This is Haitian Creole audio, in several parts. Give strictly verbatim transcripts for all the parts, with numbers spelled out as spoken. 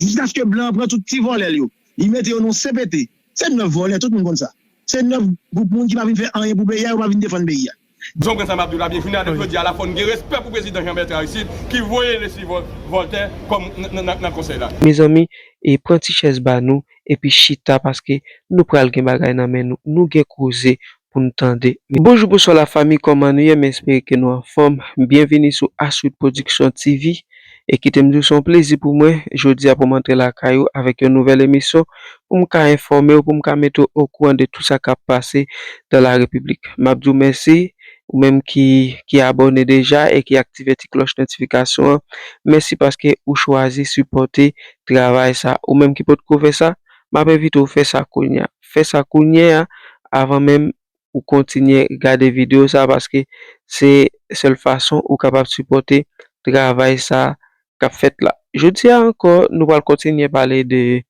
Jiskaske blan an pran tout ti vòlè l yo. Li mete yo nan C P T. Se nèf vòlè, tout moun konn sa. Se nèf gwoup moun ki pa vin fè anyen pou peyi a, yo pa vin defann peyi a. Jan w konn sa m ap di w la, byenvini avèk yo di a la fò n gen respè pou prezidan Jean Bertrand Aristide ki voye Leslie Vol- Voltaire kòm n- n- nan nan konsèy la. Mezanmi, e pran ti chèz ba nou, epi chita, paske nou pral gen bagay nan men nou. Nou gen koze pou n tande. Bonjou, bonswa lafanmi, kòman nou ye? M espere ke nou anfòm. Byenvini sou Aswit Production T V. E kite m di w, se yon plezi pou mwen jodi a pou m antre lakay ou avèk yon nouvèl emisyon pou m ka enfòme w, pou m ka mete w okouran de tout sa k ap pase dans la République. M ap di w mèsi, ou menm ki ki abòne deja e ki aktive ti klòch notifikasyon an. Mèsi paske ou chwazi sipòte travay sa. Ou menm ki potko fè sa, m ap envite w fè sa kounye a. Fè sa kounye a avan menm ou kontinye gade videyo sa, paske se sèl fason ou kapab sipòte travay sa k ap fèt la. Jodi a ankò, nou pral kontinye pale de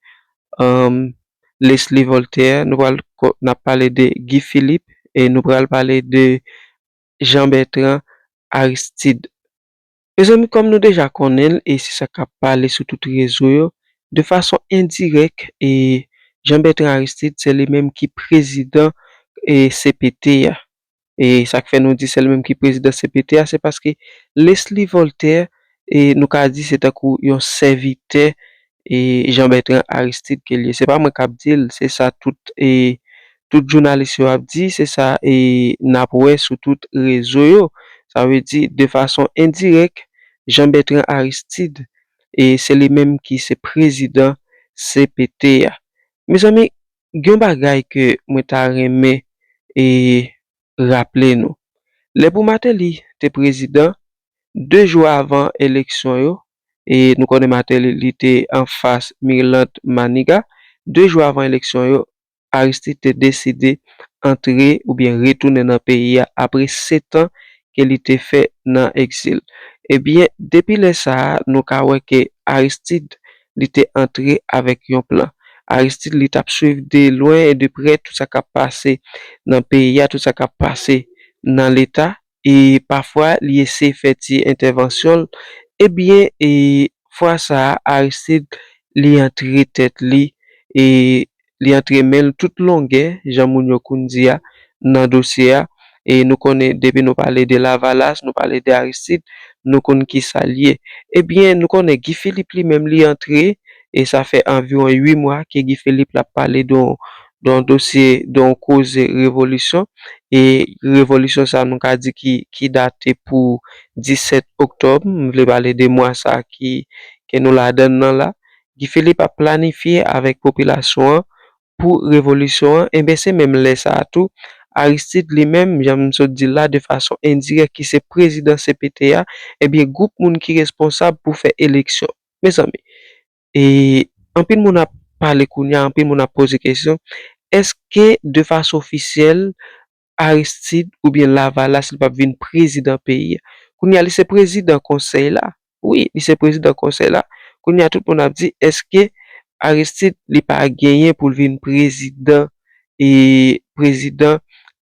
um, Leslie Voltaire, nou pral ko- n ap pale de Guy Philippe e nou pral pale de Jean Bertrand Aristide. Mezanmi, kòm nou deja konnen l, e se sa k ap pale sou tout rezo yo, de fason endirèk, e Jean Bertrand Aristide, se li menm ki prezidan e C P T a. E sa k fè nou di se li menm ki prezidan C P T a, se paske Leslie Voltaire, e nou ka di se tankou yon sèvitè e Jean Bertrand Aristide ke l ye. Se pa mwen k ap di l, se sa tout e tout jounalis yo ap di, se sa e n ap wè sou tout rezo yo. Sa vle di, de fason endirèk, Jean Bertrand Aristide, e se li menm ki se prezidan C P T a. Mezanmi, gen yon bagay ke mwen ta renmen e raple nou. Lè pou Martelly te prezidan, de jou avan eleksyon yo, e nou konnen Martelly li te anfas Mirlande Manigat, de jou avan eleksyon yo, Aristide te deside antre oubyen retounen nan peyi a apre sèt an ke li te fè nan egzil. Ebyen, depi lè sa a, nou ka wè ke Aristide, li te antre avèk yon plan. Aristide, li t ap swiv de lwen e de prè tout sa k ap pase nan peyi a, tout sa k ap pase nan Leta, e pafwa li eseye fè ti entèvansyon l. Ebyen, e fwa sa a, Aristide, li antre tèt li, e li antre men l tout longè, jan moun yo konn di a, nan dosye a. E nou konnen, depi nou pale de Lavalas, nou pale de Aristide, nou konn kisa l ye. Ebyen, nou konnen Guy Philippe li menm, li antre, e sa fè anviwon uit mwa ke Guy Philippe l ap pale de yon, de yon dosye, de yon koze revolisyon. E revolisyon sa, nou ka di ki, ki date pou disèt oktòb. M vle pale de mwa sa ki, ke nou ladann nan la. Guy Philippe ap planifye avèk popilasyon an pou revolisyon an. Enben, se menm lè sa a tou, Aristide li menm, jan m sot di l la, de fason endirèk, ki se prezidan C P T a, ebyen, gwoup moun ki responsab pou fè eleksyon. Mezanmi, e anpil moun ap pale kounye a, anpil moun ap poze kesyon, èske de fason ofisyèl, Aristide oubyen Lavalas, li p ap vin prezidan peyi a? Kounye a, li se prezidan konsèy la. Wi, li se prezidan konsèy la. Kounye a, tout moun ap di, èske Aristide, li pa genyen pou l vin prezidan, e prezidan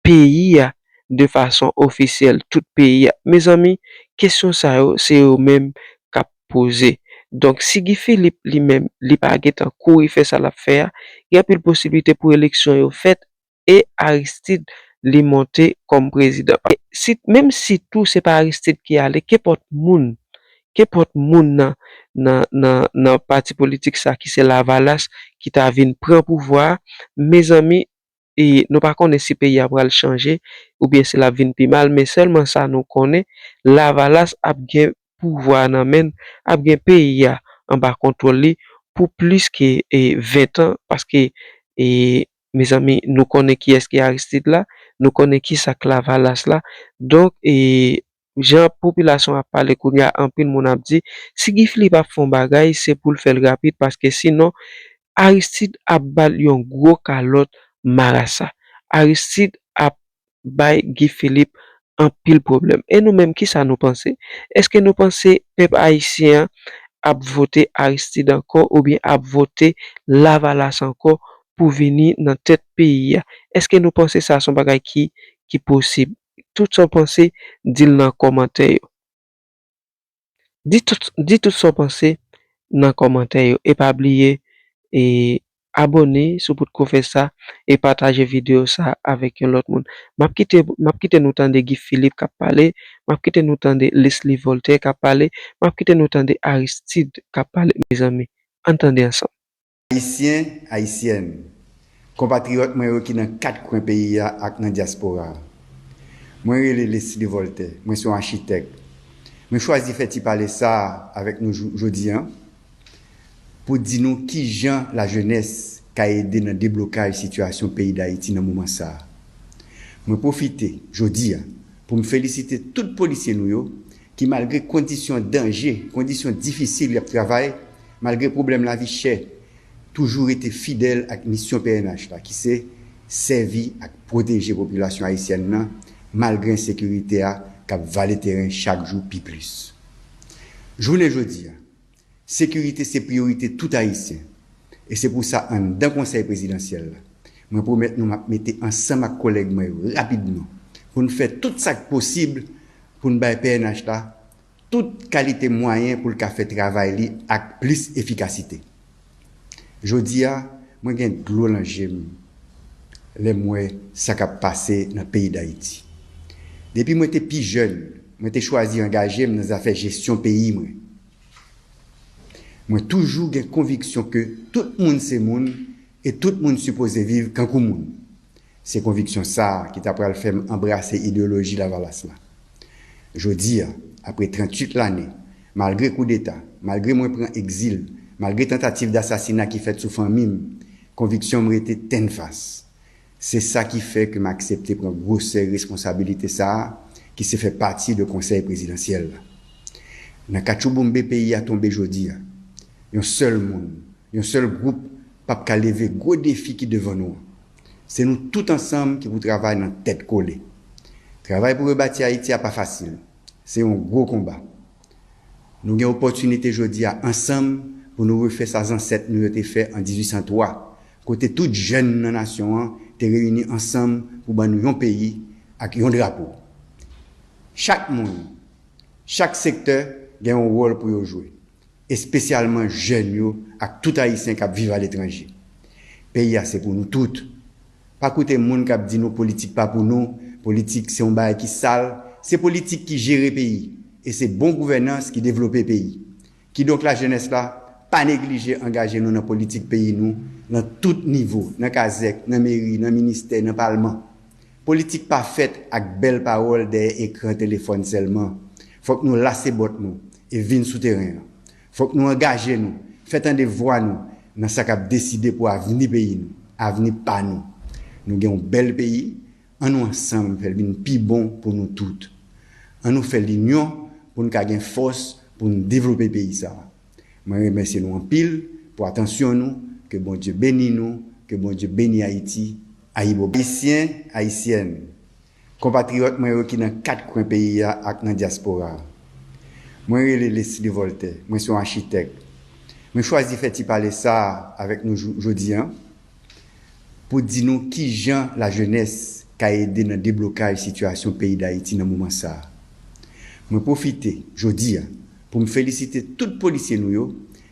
peyi a de fason ofisyèl, tout peyi a? Mezanmi, kesyon sa yo, se yo menm k ap poze. Donk, si Guy Philippe li menm, li pa gentan kouri fè sa l ap fè a, gen anpil posiblite pou eleksyon yo fèt, e Aristide li monte kòm prezidan. E si, menm si tou se pa Aristide ki ale, kenpòt moun, kenpòt moun nan, nan, nan, nan pati politik sa ki se Lavalas ki ta vin pran pouvwa a, mezanmi, e nou pa konnen si peyi a pral chanje oubyen si l ap vin pi mal, men sèlman sa nou konnen, Lavalas ap gen pouvwa a nan men l, ap gen peyi a anba kontwòl li pou plis ke, e, ven tan, paske, e, mezanmi, nou konnen kiyès ki Aristide la, nou konnen kisa k Lavalas la. Donk, e, jan popilasyon ap pale kounye a, anpil moun ap di, si Guy Philippe ap fè yon bagay, se pou l fè l rapid, paske sinon, Aristide ap ba l yon gwo kalòt marasa. Aristide ap bay Guy Philippe anpil pwoblèm. E nou menm, kisa nou panse? Èske nou panse pèp ayisyen an ap vote Aristide ankò oubyen ap vote Lavalas ankò pou vini nan tèt peyi a? Èske nou panse sa se yon bagay ki, ki posib? Tout sa w panse, di l nan kòmantè yo. Di tout, di tout sa w panse, nan kòmantè yo. E pa bliye, e abòne si w potko fè sa, e pataje videyo sa avèk yon lòt moun. M ap kite, m ap kite nou tande Guy Philippe k ap pale, m ap kite nou tande Leslie Voltaire k ap pale, m ap kite nou tande Aristide k ap pale, mezanmi. Ann tande ansanm. Ayisyen, Ayisyèn, konpatriyòt mwen yo ki nan kat kwen peyi a ak nan dyaspora a. Mwen rele Leslie Voltaire, mwen se yon achitèk. Mwen chwazi fè ti pale sa a avèk nou jou- jodi a pou di nou kijan lajenès ka ede nan deblokaj sitiyasyon peyi Dayiti nan moman sa a. Mwen pwofite jodi a pou m felisite tout polisye nou yo ki, malgre kondisyon danje, kondisyon difisil y ap travay, malgre pwoblèm lavi chè, toujou rete fidèl ak misyon P N H la, ki se sèvi ak pwoteje popilasyon ayisyèn nan, malgre ensekirite a k ap vale teren chak jou pi plis. Jounen jodi a, sekirite se priyorite tout Ayisyen. E se pou sa, anndan Konsèy Prezidansyèl la, mwen pwomèt nou m ap mete ansanm ak kòlèg mwen yo rapidman pou n fè tout sa k posib pou n bay P N H la tout kalite mwayen pou l ka fè travay li ak plis efikasite. Jodi a, mwen gen dlo nan je m lè m wè sa k ap pase nan peyi Dayiti. Depi mwen te pi jèn, mwen te chwazi angaje m nan zafè jesyon peyi mwen. Mwen toujou gen konviksyon ke tout moun se moun e tout moun sipoze viv kankou moun. Se konviksyon sa a ki ta pral fè m anbrase ideyoloji Lavalas la. Jodi a, apre tranntuit lane, malgre koudeta, malgre mwen pran egzil, malgre tantativ dasasina ki fèt sou fanmi m, konviksyon m rete tennfas. Se sa ki fè ke m aksepte pran gwosè responsabilite sa a, ki se fè pati de Konsèy Prezidansyèl la. Nan katchouboumbe peyi a tonbe jodi a, yon sèl moun, yon sèl gwoup p ap ka leve gwo defi ki devan nou an. Se nou tout ansanm ki pou travay nan tèt kole. Travay pou rebati Ayiti a pa fasil. Se yon gwo konba. Nou gen opòtinite jodi a ansanm pou nou refè sa zansèt nou yo te fè an dizuit san twa, kote tout jèn nan nasyon an te reyini ansanm pou ban nou yon peyi ak yon drapo. Chak moun, chak sektè gen yon wòl pou yo jwe, espesyalman jèn yo ak tout Ayisyen k ap viv aletranje. Peyi a se pou nou tout. Pa koute moun k ap di nou politik pa pou nou, politik se yon bagay ki sal, se politik ki jere peyi, e se bon gouvènans ki devlope peyi. Kidonk lajenès la, pa neglije angaje nou nan politik peyi nou, nan tout nivo, nan kazèk, nan meri, nan ministè, nan palman. Politik pa fèt ak bèl pawòl dèyè ekran telefòn sèlman. Fòk nou lase bòt nou e vin sou teren an. Fòk nou angaje nou, fè tande vwa nou nan sa k ap deside pou avni peyi nou, avni pa nou. Nou gen yon bèl peyi, ann nou ansanm fè l vin pi bon pou nou tout. Ann nou fè linyon pou n ka gen fòs pou n devlope peyi sa a. Mwen remèsye nou anpil pou atansyon nou, ke Bondye beni nou, ke Bondye beni Ayiti, ayibobo. Ayisyen, Ayisyèn, konpatriyòt mwen yo ki nan kat kwen peyi a ak nan dyaspora a. Mwen rele Leslie Voltaire, mwen se yon achitèk. Mwen chwazi fè ti pale sa a avèk nou jou- jodi a pou di nou kijan lajenès ka ede nan deblokaj sitiyasyon peyi Dayiti nan moman sa a. Mwen pwofite jodi a pou m felisite tout polisye nou yo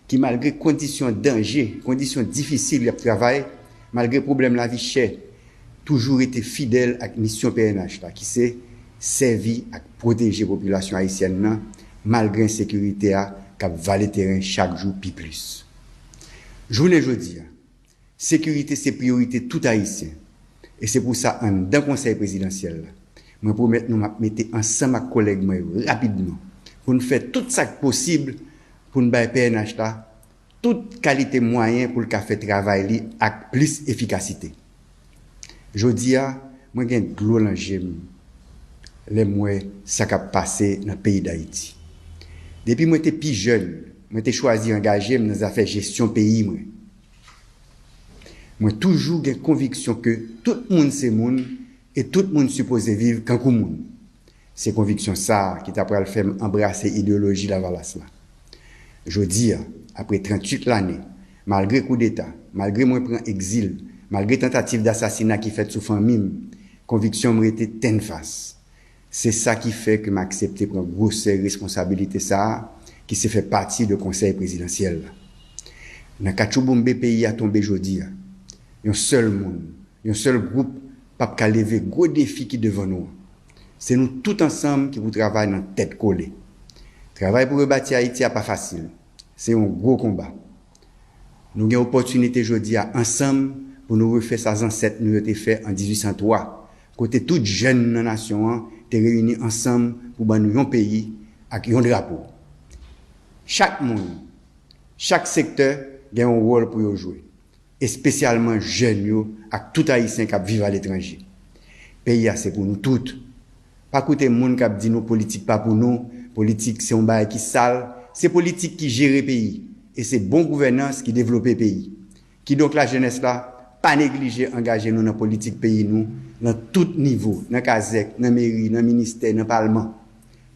ki, malgre kondisyon danje, kondisyon difisil y ap travay, malgre pwoblèm lavi chè, toujou rete fidèl ak misyon P N H la, ki se sèvi ak pwoteje popilasyon ayisyèn nan, malgre ensekirite a k ap vale teren chak jou pi plis. Jounen jodi a, sekirite se priyorite tout Ayisyen. E se pou sa, anndan Konsèy Prezidansyèl la, mwen pwomèt nou m ap mete ansanm ak kòlèg mwen yo rapidman pou n fè tout sa k posib pou n bay P N H la tout kalite mwayen pou l ka fè travay li ak plis efikasite. Jodi a, mwen gen dlo nan je m lè m wè sa k ap pase nan peyi Dayiti. Depi mwen te pi jèn, mwen te chwazi angaje m nan zafè jesyon peyi mwen. Mwen toujou gen konviksyon ke tout moun se moun e tout moun sipoze viv kankou moun. Se konviksyon sa a ki ta pral fè m anbrase ideyoloji Lavalas la. Jodi a, apre tranntuit lane, malgre koudeta, malgre mwen pran egzil, malgre tantativ dasasina ki fèt sou fanmi m, konviksyon m rete tennfas. Se sa ki fè ke m aksepte pran gwosè responsabilite sa a, ki se fè pati de Konsèy Prezidansyèl la. Nan katchouboumbe peyi a tonbe jodi a, yon sèl moun, yon sèl gwoup p ap ka leve gwo defi ki devan nou an. Se nou tout ansanm ki pou travay nan tèt kole. Travay pou rebati Ayiti a pa fasil. Se yon gwo konba. Nou gen opòtinite jodi a ansanm pou nou refè sa zansèt nou yo te fè an dizuit san twa, kote tout jèn nan nasyon an te reyini ansanm pou ban nou yon peyi ak yon drapo. Chak moun, chak sektè gen yon wòl pou yo jwe, espesyalman jèn yo ak tout Ayisyen k ap viv aletranje. Peyi a se pou nou tout. Pa koute moun k ap di nou politik pa pou nou, politik se yon bagay ki sal, se politik ki jere peyi, e se bon gouvènans ki devlope peyi. Kidonk lajenès la, pa neglije angaje nou nan politik peyi nou, nan tout nivo, nan kazèk, nan meri, nan ministè, nan palman.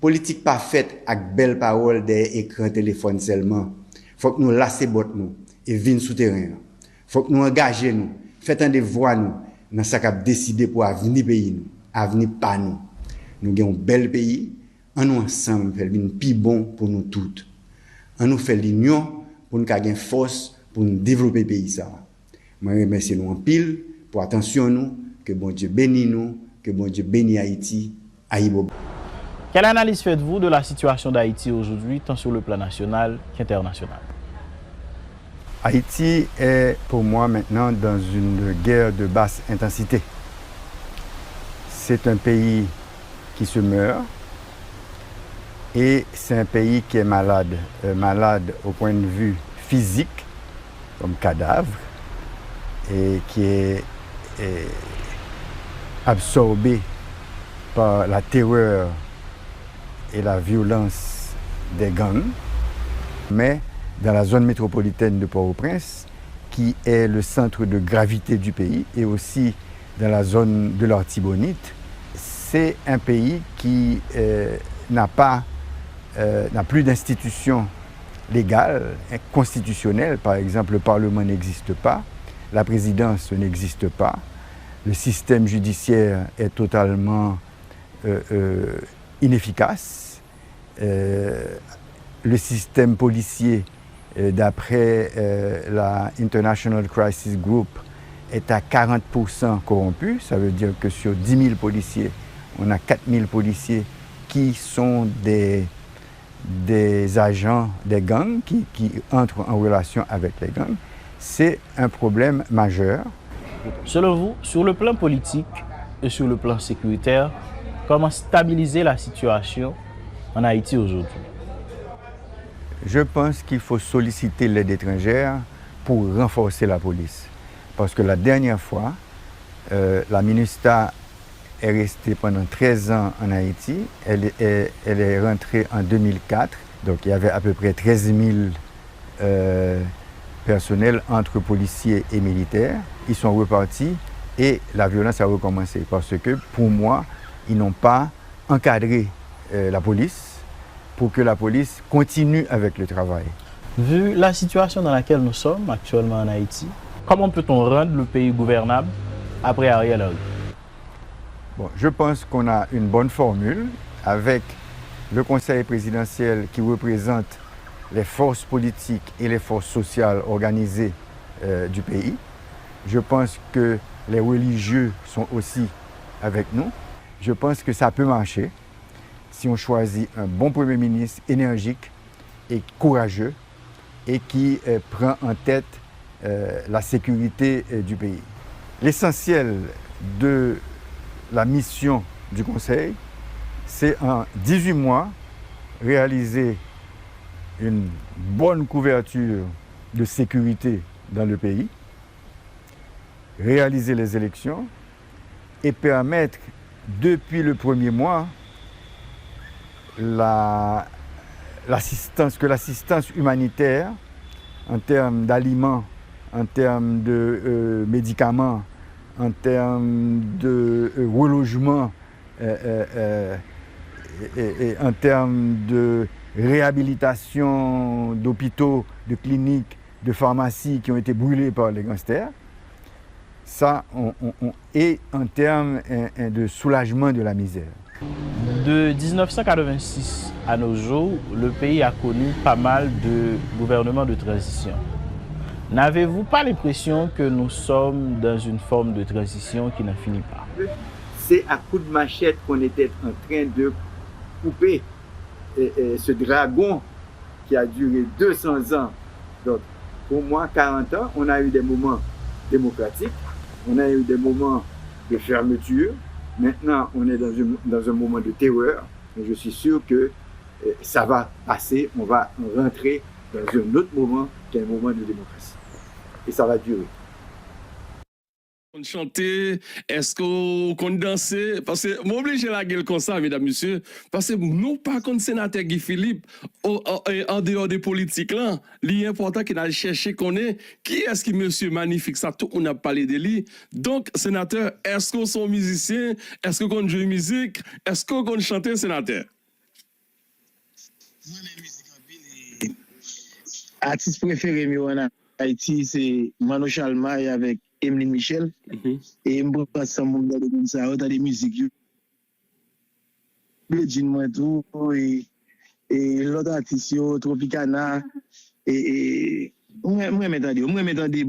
Politik pa fèt ak bèl pawòl dèyè ekran telefòn sèlman. Fòk nou lase bòt nou e vin sou teren an. Fòk nou angaje nou, fè tande vwa nou nan sa k ap deside pou avni peyi nou, avni pa nou. Nou gen yon bèl peyi, ann nou ansanm fè l vin pi bon pou nou tout. Ann nou fè linyon pou n ka gen fòs pou n devlope peyi sa a. Mwen remèsye nou anpil pou atansyon nou, ke Bondye beni nou, ke Bondye beni Ayiti, ayibobo. Quelle analyse faites-vous de la situation d'Haïti aujourd'hui, tant sur le plan national qu'international? Haïti est pour moi maintenant dans une guerre de basse intensité. C'est un pays qui se meurt et c'est un pays qui est malade, euh, malade au point de vue physique, comme cadavre, et qui est, est absorbé par la terreur et la violence des gangs, mais dans la zone métropolitaine de Port-au-Prince, qui est le centre de gravité du pays, et aussi dans la zone de l'Artibonite, c'est un pays qui euh, n'a pas, euh, n'a plus d'institutions légales, constitutionnelles. Par exemple, le Parlement n'existe pas, la présidence n'existe pas, le système judiciaire est totalement euh, euh, inefficace. Euh, le système policier, euh, d'après euh, la International Crisis Group, est à quarante pour cent corrompu. Ça veut dire que sur dix mille policiers, on a quatre mille policiers qui sont des, des agents des gangs, qui, qui entrent en relation avec les gangs. C'est un problème majeur. Selon vous, sur le plan politique et sur le plan sécuritaire, comment stabiliser la situation en Haïti aujourd'hui? Je pense qu'il faut solliciter l'aide étrangère pour renforcer la police. Parce que la dernière fois, euh, la MINUSTAH est restée pendant treize ans en Haïti. Elle, est- elle est rentrée en deux mille quatre. Donc il y avait à peu près treize mille euh, personnel entre policiers et militaires. Ils sont repartis et la violence a recommencé parce que pour moi, ils n'ont pas encadré euh, la police pour que la police continue avec le travail. Vu la situation dans laquelle nous sommes actuellement en Haïti, comment peut-on rendre le pays gouvernable après Ariel Henry? Bon, je pense qu'on a une bonne formule avec le Conseil présidentiel qui représente les forces politiques et les forces sociales organisées euh, du pays. Je pense que les religieux sont aussi avec nous. Je pense que ça peut marcher si on choisit un bon Premier ministre énergique et courageux et qui euh, prend en tête euh, la sécurité euh, du pays. L'essentiel de la mission du Conseil, c'est en dix-huit mois réaliser une bonne couverture de sécurité dans le pays, réaliser les élections et permettre depuis le premier mois la, l'assistance, que l'assistance humanitaire en termes d'aliments, en termes de euh, médicaments, en termes de euh, relogement euh, euh, euh, et, et en termes de réhabilitation d'hôpitaux, de cliniques, de pharmacies qui ont été brûlées par les gangsters. Ça, on, on, on, et en termes hein, hein, de soulagement de la misère. De dix-neuf cent quatre-vingt-six À nos jours, le pays a connu pas mal de gouvernements de transition. N'avez-vous pas l'impression que nous sommes dans une forme de transition qui n'en finit pas? C'est à coups de machette qu'on était en train de couper euh, euh, ce dragon qui a duré deux cents ans. Donc, pour moi, quarante ans, on a eu des moments démocratiques, on a eu des moments de fermeture. Maintenant, on est dans, une, dans un moment de terreur. Mais je suis sûr que euh, ça va passer, on va rentrer dans un autre moment qui est un moment de démocratie. Et ça va durer. Konn chante, èske w konn danse? Paske m oblije lage l konsa, medam, mesye, paske nou pa konn senatè Guy Philippe andeyò de politik lan. Li enpòtan ke n al chèche konnen kiyès ki mesye manifik sa tout moun ap pale de li. Donk, senatè, èske w se yon mizisyen? Èske w konn jwe mizik? Èske w konn chante, senatè? Mwen renmen mizik anpil e atis prefere m yo ann Ayiti se Manno Chalmay avèk Emeline Michel. E m pran san m pou m gade moun sa yo, tande mizik yo. Bedjine mwen tou e e lòt atis yo, Tropicana e e m renmen tande yo. M renmen tande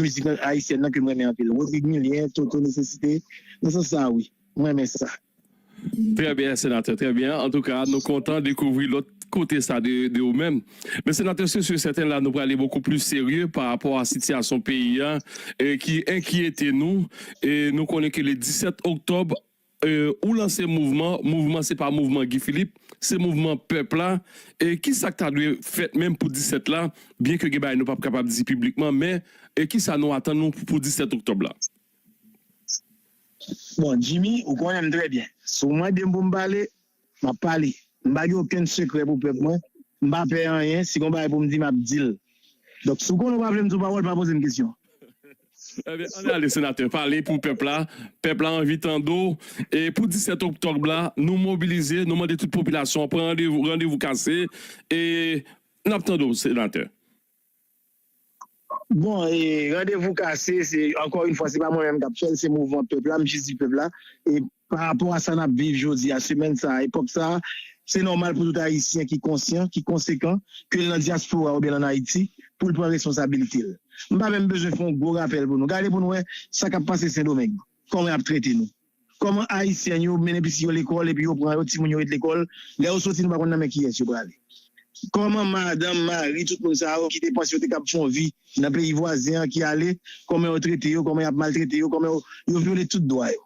mizik ayisyèn nan ke m renmen anpil. Rodrigue Milien, Toto Nesesite, nan sans sa wi. M renmen sa. Trè byen, senatè, trè byen. Antouka, nou kontan dekouvri lòt kote sa de, de ou menm. Men senatè, se sur sèten la, nou prale bokou pli serye pa rapò a sitiyasyon peyi a, e ki enkyete nou. E nou konnen ke le disèt oktòb, e, ou lanse mouvman, mouvman se pa mouvman Guy Philippe, se mouvman pèp la. E ki sa k ta dwe fèt menm pou disèt la, byen ke gen bagay nou p ap kapab di piblikman, men e ki sa nou atann nou pou disèt oktòb la? Bon, Jimmy, ou konnen m trè byen. Si w mande m pou m pale, m ap pale. M pa gen okenn sekrè pou pèp mwen. M pa pè anyen. Si gen yon bagay pou m di, m ap di l. Donk, si w konnen w pa vle m di w pawòl, pa poze m kesyon. Ebyen, ann ale, senatè, pale pou pèp la. Pèp la anvi tande w. E pou disèt oktòb la, nou mobilize, nou mande tout popilasyon an pran randevou, randevou kase. E n ap tande w, senatè. Bon, e randevou kase, se ankò yon fwa, se pa mwen menm k ap fè l, se mouvman pèp la, m jis di pèp la. E pa rapò a sa n ap viv jodi a, semèn sa a, epòk sa a, se nòmal pou tout Ayisyen ki konsyan, ki konsekan, ke l nan dyaspora oubyen l ann Ayiti, pou l pran responsabilite l. M pa menm bezwen fè yon gwo rapèl pou nou. Gade pou nou wè sa k ap pase Sendomeng, kòman y ap trete nou. Kòman Ayisyen yo mennen pitit yo lekòl epi yo pran yo, timoun yo ret lekòl, lè yo soti nou pa konn nan men kiyès yo prale. Kòman madanm, mari, tout moun sa yo ki te panse yo te kab fè yon vi nan peyi vwazen an ki ale, kòman yo trete yo, kòman y ap maltrete yo, kòman yo, yo vyole tout dwa yo.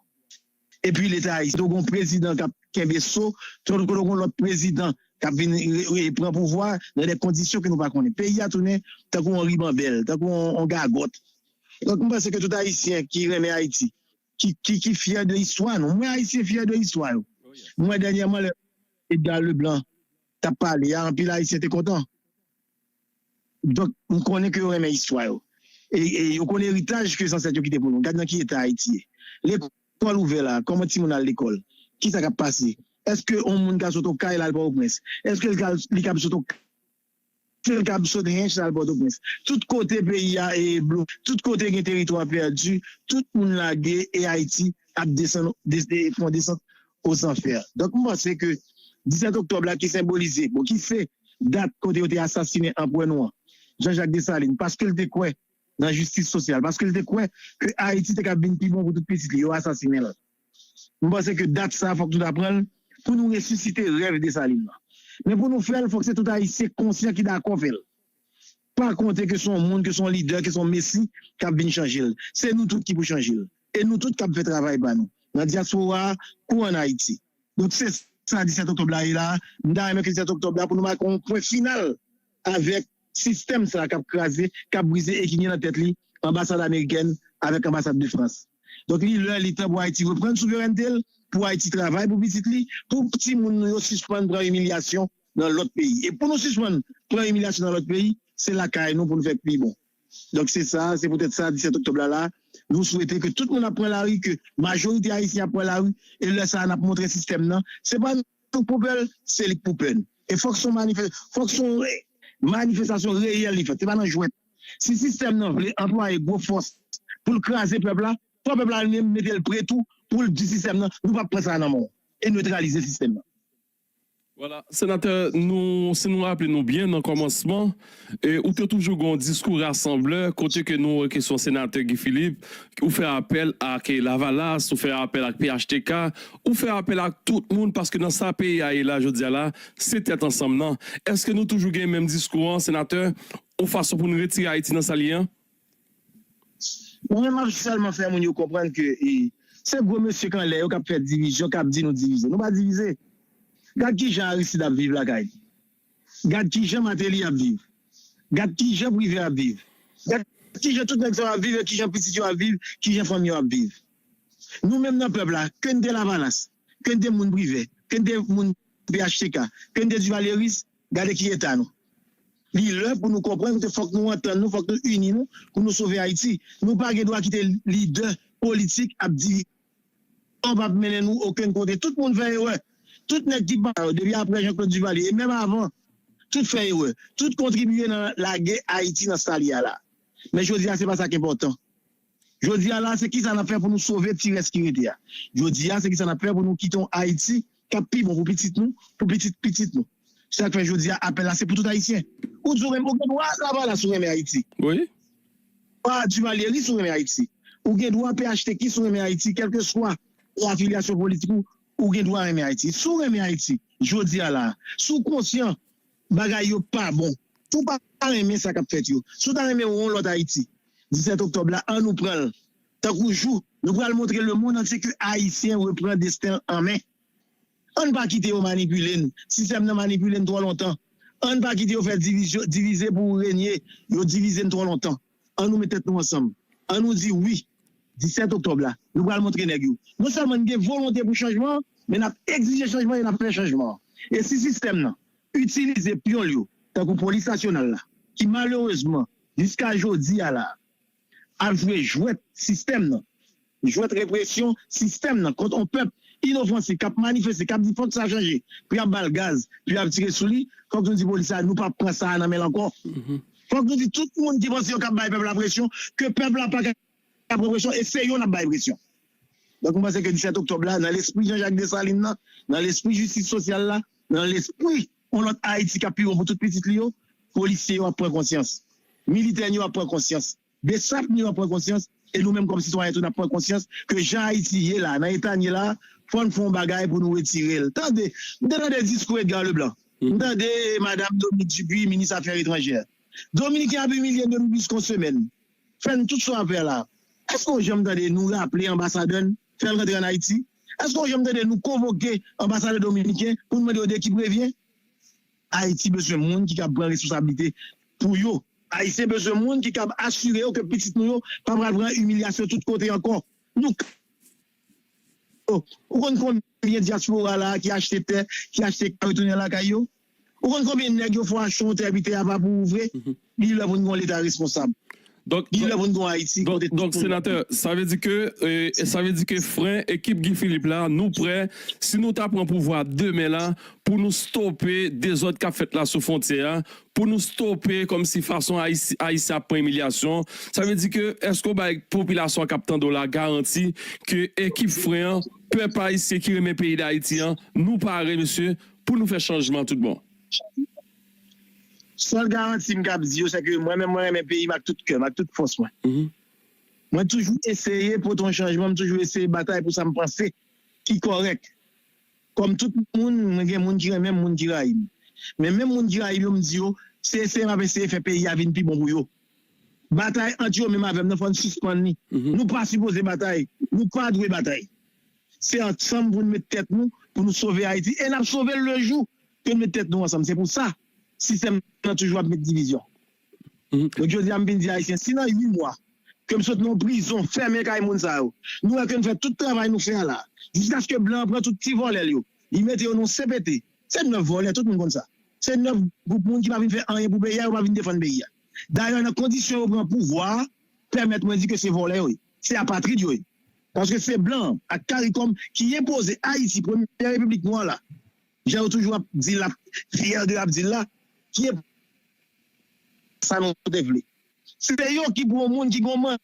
Epi Leta ayisyen, kote w gen yon prezidan k ap kenbe so, kote w gen yon lòt prezidan k ap vin pran pouvwa nan de kondisyon ke nou pa konnen. Peyi a tounen tankou yon ribanbèl, tankou yon gagòt. Donk, m panse ke tout Ayisyen ki renmen Ayiti, ki, ki, ki fyè de istwa nou. M wè Ayisyen fyè de istwa yo. M wè dènyèman lè Edgar Leblanc t ap pale a, anpil Ayisyen te kontan. Donk, m konnen ke yo renmen istwa yo. E, e yo konnen eritaj ke zansèt yo kite pou nou. Gad nan ki eta Ayiti ye. Lekòl ouvè la, kòman timoun al lekòl? Kisa k ap pase? Èske yon moun ka sot Okay l al Pòtoprens? Èske li ka, li kab sot Okay? Èske l kab sot Hench l al Pòtoprens? Tout kote peyi a e blo, tout kote gen teritwa pèdi, tout moun lage e Ayiti ap desann, de, de, fè yon desant aux enfers. Donk, m panse ke disèt oktòb la ki senbolize, bon, ki se dat kote yo te asasinen anperè nou an, Jean-Jacques Dessalines, paske l te kwè nan jistis sosyal, paske l te kwè ke Ayiti te kab vin pi bon pou tout pitit li, yo asasinen l. M panse ke dat sa a, fòk nou ta pran l pou nou resisite rèv Desalin nan. Men pou nou fè l, fòk se tout Ayisyen konsyan ki dakò fè l. Pa konte ke se yon moun, ke se yon lidè, ke se yon mesi k ap vin chanje l. Se nou tout ki pou chanje l. E nou tout k ap fè travay pa nou, nan dyaspora a kou ann Ayiti. Donk, se sa disèt oktòb la ye la a. M ta renmen ke disèt oktòb la pou nou make yon pwen final avèk sistèm sa a k ap kraze, k ap brize e ki gen nan tèt li anbasad amerikèn avèk anbasad de Frans. Donk, li lè, li tan pou Ayiti reprann souverènte l, pou Ayiti travay pou pitit li, pou timoun nou yo sispann pran imilyasyon nan lòt peyi. E pou nou sispann pran imilyasyon nan lòt peyi, se lakay nou pou nou fè k pi bon. Donk, se sa, se poutèt sa, disèt oktòb la la, nou swete ke tout moun ap pran lari, ke majorite ayisyen ap pran lari, e lè sa a, n ap montre sistèm nan, se pa nou k pou pè l, se li k pou pè n. E fòk se yon manifè-, fòk se yon, eh, manifestasyon reyèl li fèt, se pa nan jwèt. Si sistèm nan vle anplwaye gwo fòs pou l kraze pèp la, fò pèp la li menm mete l pre tou pou l di sistèm nan, nou p ap pran sa nan men w e netralize sistèm nan. Vwala, senatè, nou, si nou raple nou byen nan kòmansman, e, ou te toujou gen yon diskou rasanblè kote ke nou wè kesyon senatè Guy Philippe, ou fè apèl ak e, Lavalas, ou fè apèl ak P H T K, ou fè apèl ak tout moun paske nan sa peyi a ye la jodi a la, se tèt ansanm nan. Èske nou toujou gen menm diskou an, senatè, yon fason pou nou retire Ayiti nan sa l ye an? Mwen menm m ap sèlman fè moun yo konprann ke e, se gwo mesye k anlè yo k ap fè divizyon, k ap di nou divize. Nou pa divize. Gad kijan Aristide ap viv lakay li. Gad kijan Martelly ap viv. Gad kijan Privè ap viv. Gad kijan tout nèg sa yo ap viv e kijan pitit yo ap viv, kijan fanmi yo ap viv. Nou menm nan pèp la, ke n te Lavalas, ke n te moun Privè, ke n te moun P H T K, ke n te Duvalyeris, gade ki eta nou. Li lè pou nou konprann ke fòk nou antann nou, fòk nou ini nou pou nou sove Ayiti. Nou pa gen dwa kite lidè politik ap di an p ap mennen nou okenn kote. Tout moun fè erè. Tout nèg ki pa depi apre Jean Claude Duvalier e menm avan, tout fè erè. Tout kontribiye nan lage Ayiti nan sa l ye a la. Men jodi a se pa sa k enpòtan. Jodi a la se kisa n ap fè pou nou sove ti rès ki rete a. Jodi a se kisa n ap fè pou nou kite yon Ayiti k ap pi bon pou pitit nou, pou pitit pitit nou. Se sa k fè jodi a apèl la se pou tout Ayisyen. Ou di ou renmen, ou gen dwa Lavalas ou renmen Ayiti. Wi. Pa Duvalyeris ou renmen Ayiti. Ou gen dwa P H T K ou renmen Ayiti, kèlkeswa afilyasyon politik ou, ou gen dwa renmen Ayiti. Si w renmen Ayiti, jodi a la, si w konsyan bagay yo pa bon, si w pa renmen sa k ap fèt yo, si w ta renmen yon lòt Ayiti, disèt oktòb la, an nou pran l tankou jou. Nou pral montre lemonn antye ke Ayisyen repran desten l an men. Ann pa kite yo manipile n. Sistèm nan manipile n twò lontan. Ann pa kite yo fè divizyon, divize pou renye. Yo divize n twò lontan. Ann nou met tèt nou ansanm. Ann nou di wi. Disèt oktòb la, nou pral montre nèg yo. Non sèlman n gen volonte pou chanjman an, men n ap egzije chanjman e n ap fè chanjman an. E si sistèm nan itilize pyon l yo, tankou polis nasyonal la, ki malerezman, jiska jodi a la, ap jwe jwèt sistèm nan, jwèt represyon sistèm nan kont yon pèp inofansif k ap manifeste, k ap di fòk sa chanje, pou y ap ba l gaz, pou y ap tire sou li, fòk nou di polis la, nou p ap pran sa a nan men l ankò. Fòk nou di tout moun ki panse yo k ap bay pèp la presyon, ke pèp la pa ka pran presyon, e se yo n ap bay presyon. Donk, mwen panse ke disèt oktòb la, nan lespri Jean Jacques Dessalines nan, nan lespri jistis sosyal la, nan lespri yon lòt Ayiti k ap pi bon pou tout pitit li yo, polisye yo ap pran konsyans. Militè n yo ap pran konsyans. Besap nou ap pran konsyans, e nou menm kòm sitwayen tou n ap pran konsyans ke jan Ayiti ye la, nan eta n ye la, fò n fè yon bagay pou nou retire l. Tande, m te tande diskou Edgar Leblanc. M tande madanm Dominique Dupuy, minis afè etranjè. Dominiken ap imilye n depi plis ke yon semèn. Fè n tout sa w ap fè la. Èske w janm tande nou raple anbasadè n, fè l rantre ann Ayiti? Èske w janm tande nou konvoke anbasadè dominiken pou n mande yo de ki prevyen? Ayiti bezwen moun ki kab pran responsablite pou yo. Ayisyen bezwen moun ki kab asire yo ke pitit nou yo pa pral pran imilyasyon tout kote ankò. Nou ou konn konbyen dyaspora la ki achte tè, ki achte kay retounen lakay yo? Ou konn konbyen nèg yo fè w achte yon tè epi tè a pa pou ou vre? Li lè pou n gen yon leta responsab. Li lè pou n gen yon Ayiti kote tout moun. Donk, senatè, sa vle di ke, e, sa vle di ke Fren, ekip Guy Philippe la, nou prè, si nou ta pran pouvwa demen la, pou nou stope dezòd k ap fèt la sou fwontyè a, pou nou stope kòmsi fason Ayisyen ap pran imilyasyon. Sa vle di ke èske w bay popilasyon an k ap tande w la garanti ke ekip Fren an, pèp ayisyen ki renmen peyi Dayiti an, nou pare, mesye, pou nou fè chanjman tout bon? Sèl garanti m kab di yo, se ke mwen menm mwen renmen peyi m ak tout kè m, ak tout fòs mwen. Mwen toujou eseye pote yon chanjman, m toujou eseye batay pou sa m panse ki kòrèk. Kòm tout moun, mwen gen moun ki renmen m, moun ki rayi m. Men menm moun ki rayi m yo, m di yo, se eseye m ap eseye fè peyi a vin pi bon pou yo. Batay ant yo menm avè m nan, fò n sispann li. Nou pa sipoze batay. Nou pa dwe batay. Se ansanm pou n met tèt nou, pou nou sove Ayiti. E n ap sove l le jou ke n met tèt nou ansanm. Se pou sa, sistèm nan toujou ap met divizyon. Donk, jodi a, m vin di Ayisyen, si nan uit mwa, ke m sot nan yon prizon, fèmen kay moun sa yo, nou wè ke n fè tout travay nou fè a la, jiskaske blan an pran tout ti vòlè l yo, li mete yo nan yon C P T. Se nèf vòlè, tout moun konn sa. Se nèf gwoup moun ki pa vin fè anyen pou peyi a, yo pa vin defann peyi a. Dayè, nan kondisyon yo pran pouvwa a, pèmèt mwen di ke se vòlè yo ye. Se apatrid yo ye. Paske se blan an ak CARICOM ki enpoze Ayiti, premyè repiblik nwa la, jan yo toujou ap di l, ap fyè de ap di l la, ki enpoze sa nou te vle. Se yo ki pou yon moun ki gon man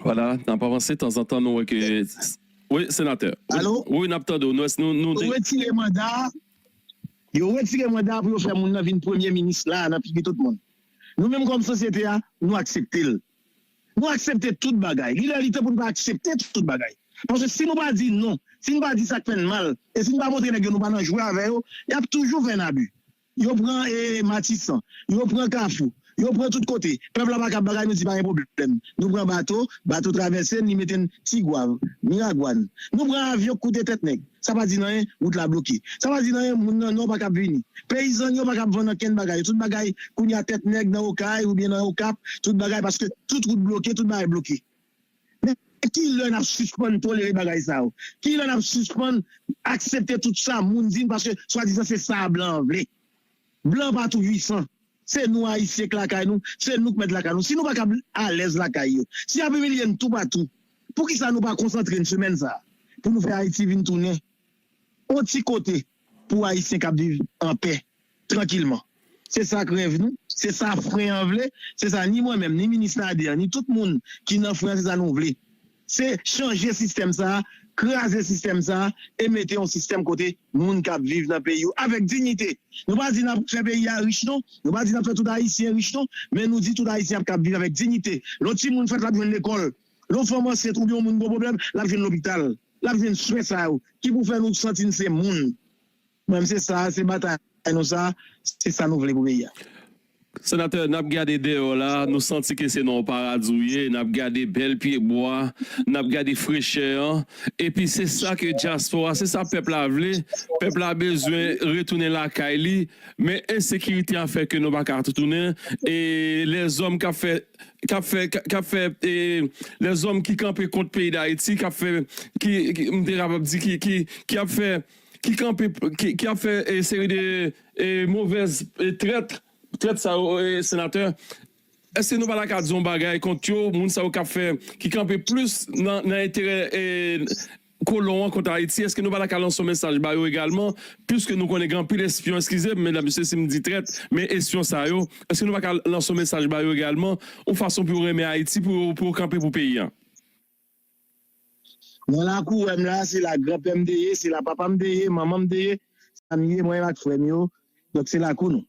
Vwala, n ap avanse, tanzantan nou wè ke... Wi, senatè. Wi, wi, n ap tande w. Nou, nou, nou... Yo retire manda, yo retire manda pou yo fè moun nan vin premye minis la nan figi tout moun. Nou menm kòm sosyete a, nou aksepte l. Nou aksepte tout bagay. Li lè li tan pou nou pa aksepte tout bagay. Paske si nou pa di non, si nou pa di sa k fè n mal, e si nou pa montre nèg yo nou pa nan jwe avè yo, y ap toujou fè n abi. Yo pran e, Matisan, yo pran Kafou, yo pran tout kote. Pèp la pa kab bagay, nou di pa gen pwoblèm. Nou pran bato, bato travèse n, li mete n Tigwav, Miragwàn. Nou pran avyon k koute tèt nèg. Sa pa di n anyen, wout la bloke. Sa pa di n anyen, moun nan Nò pa kab vini. Peyizan yo pa kab vann ankenn bagay. Tout bagay kounye a tèt nèg nan Okay oubyen nan Okap, tout bagay paske tout wout bloke, tout bagay bloke. Men kilè n ap sispann tolere bagay sa yo? Kilè n ap sispann aksepte tout sa moun di n paske swadizan se sa blan an vle? Blan pa tou pwisan. Se nou Ayisyen k lakay nou, se nou k mèt lakay nou. Si nou pa kab alèz lakay yo, si y ap imilye n toupatou, poukisa nou pa konsantre n semèn sa a pou nou fè Ayiti vin tounen yon ti kote pou Ayisyen k ap viv anpè, trankilman? Se sa k rèv nou, se sa fren an vle, se sa ni mwen menm, ni minis Nader, ni tout moun ki nan fren an, se sa nou vle. Se chanje sistèm sa a, kraze sistèm sa a, e mete yon sistèm kote moun k ap viv nan peyi yo avèk diyite. Nou pa di n ap fè peyi a rich non, nou pa di n ap fè tout Ayisyen rich non, men nou di tout Ayisyen ap kab viv avèk diyite. Lè yon timoun fèt, l ap jwenn lekòl. Lè yon fanm ansent oubyen yon moun gen pwoblèm, l ap jwenn lopital. L ap jwenn swen sa yo ki pou fè nou santi n se moun. Mwen menm se sa, se batay nou sa, se sa nou vle pou peyi a. Senatè, n ap gade deyò la, nou santi ke se nan yon paradi w ye, n ap gade bèl pyebwa, n ap gade frechè an, epi se sa ke dyaspora, se sa pèp la vle, pèp la bezwen retounen lakay li, men ensekirite a fè ke nou pa ka retounen, e lèzòm k ap fè, k ap fè, k ap fè, e, lèzòm ki kanpe kont peyi Dayiti, k ap fè, ki, ki, m te kapab di, ki, ki, ki ap fè, ki kanpe, ki, ki ap fè, e, seri de, e, movèz, e, trèt, trèt sa yo, e, senatè, èske nou pa ta ka di yon bagay kont yo, moun sa yo k ap fè, ki kanpe plis nan, nan enterè, e, kolon an kont Ayiti? Èske nou pa ta ka lanse yon mesaj ba yo egalman, piske nou konnen gen anpil espyon, eskize m, medam, mesye, si m di trèt, men espyon sa yo, èske nou pa ka lanse yon mesaj ba yo egalman, yon fason pou yo renmen Ayiti, pou yo, pou yo kanpe pou peyi a? Nan lakou w wè m la, se la granpè m te ye, se la papa m te ye, manman m te ye, sa m ye, mwen menm ak frè m yo. Donk, se lakou nou.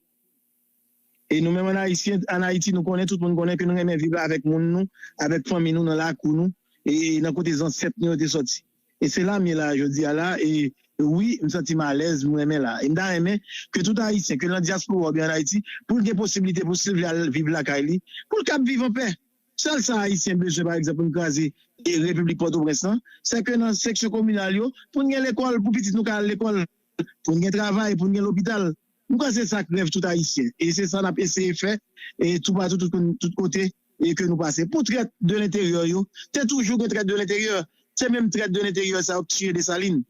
E nou menm ann Ayisyen, ann Ayiti, nou konnen, tout moun konnen ke nou renmen viv avèk moun nou, avèk fanmi nou, nan lakou nou, e nan kote zansèt nou yo te sòti. E se la m ye la, jodi a la, e wi, m santi m alèz, m renmen la. E m ta renmen ke tout Ayisyen, ke nan dyaspora oubyen ann Ayiti, pou l gen posiblite pou si l vle al viv lakay li, pou l kab viv anpè. Sèl sa Ayisyen bezwen, pa egzanp, pou n kraze, e, Repiblik Pòtoprens lan, se ke nan seksyon kominal yo, pou n gen lekòl, pou pitit nou ka al lekòl, pou n gen travay, pou n gen lopital. M kwè se sa k rèv tout Ayisyen. E se sa n ap eseye fè, e toupatou, tout, tout kote, e ke nou pase. Pou trèt de lenteryè yo, te toujou gen trèt de lenteryè. Se menm trèt de lenteryè sa yo k tiye Desalin.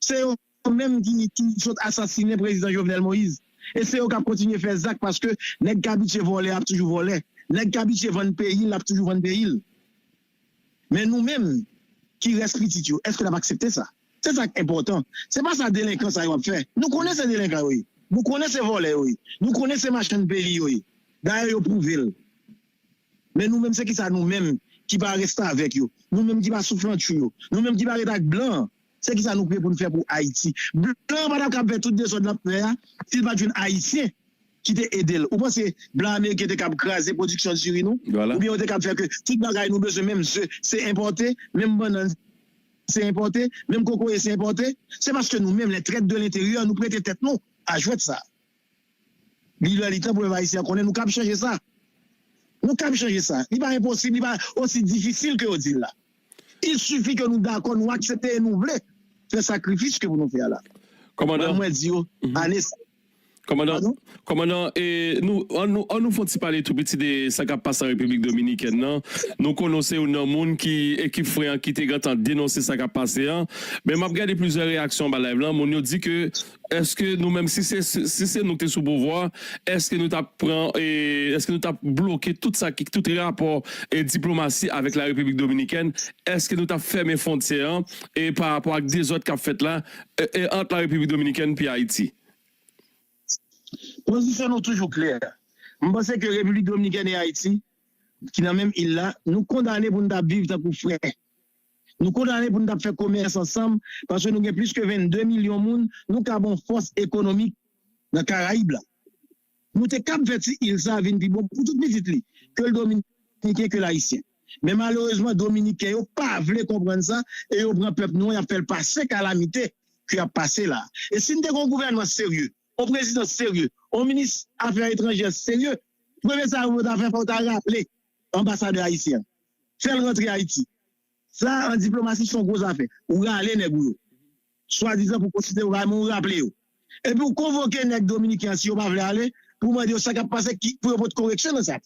Se yo menm ki tou sot asasinen prezidan Jovenel Moïse. E se yo k ap kontinye fè zak paske nèg k abitye vòlè ap toujou vòlè. Nèg k abitye vann peyi l ap toujou vann peyi l. Men nou menm ki rès pitit yo, èske n ap aksepte sa? Se sa k enpòtan. Se pa sa delenkan sa yo ap fè. Nou konnen se delenkan yo ye. Nou konnen se vòlè yo ye. Nou konnen se machann peyi yo ye. Dayè yo pwouve l. Men nou menm, se kisa nou menm ki pa restavèk yo? Nou menm ki pa souflantchou yo? Nou menm ki pa ret ak blan an? Se kisa nou prè pou n fè pou Ayiti? Blan an pa t ap kab fè tout dezòd l ap fè a si l pa t jwenn Ayisyen ki te ede l. Ou panse blan ameriken te kab kraze pwodiksyon diri nou? Vwala. Oubyen yo te kab fè ke tout bagay nou bezwen, menm ze, se enpòte, menm bannann, se enpòte, menm kokoye, se enpòte? Se paske nou menm, les traîtres de l'intérieur, nou prete tèt nou a jwèt sa. Li lè li tan pou pèp ayisyen an konnen nou kab chanje sa. Nou kab chanje sa. Li pa enposib, li pa osi difisil ke yo di l la. Il suffit ke nou dakò, nou aksepte e nou vle fè sakrifis ke pou nou fè a la. Kòmandan. Mwen, mwen di yo, mhm, ane sa. Kòmandan, pardon? Kòmandan, e, nou, an nou, an nou fè yon ti pale tou piti de sa k ap pase an Repiblik Dominikèn nan. Nou konnen w se youn nan moun ki, ekip Fren an ki te gentan denonse sa k ap pase an. Men m ap gade plizyè reyaksyon anba live lan. Moun yo di ke èske nou menm, si se, si se nou ki te sou pouvwa, èske nou t ap pran, e, èske nou t ap bloke tout sa ki, tout rapò e diplomasi avèk la Repiblik Dominikèn? Èske nou t ap fèmen fwontyè an e pa rapò ak dezòd k ap fèt la, e, e, ant la Repiblik Dominikèn epi Ayiti? Pozisyon nou toujou klè. M panse ke Repiblik Dominikèn e Ayiti, ki nan menm il la, nou kondane pou n t ap viv tankou frè. Nou kondane pou n t ap fè komès ansanm, paske nou gen plis ke vennde milyon moun, nou ka ba w fòs ekonomik nan Karayib la. Nou te kab fè ti il sa a vin pi bon pou tout pitit li, ke l dominiken, ke l ayisyen. Men malerezman, dominiken yo pa vle konprann sa, e yo pran pèp nou an, y ap fè l pase kalamite ke y ap pase la. E si n te gen yon gouvènman serye, yon prezidan serye, yon minis afè etranjè serye, premye sa yo ta fè, fò yo ta raple anbasadè ayisyen an. Fè l rantre Ayiti. Sa, an diplomasi, se yon gwo zafè. Ou rale nèg ou yo. Swadizan pou konside yo, men ou raple yo. Epi ou konvoke nèg dominiken an, si yo pa vle ale, pou mande yo sa k ap pase, ki, pou yo pote koreksyon nan sa.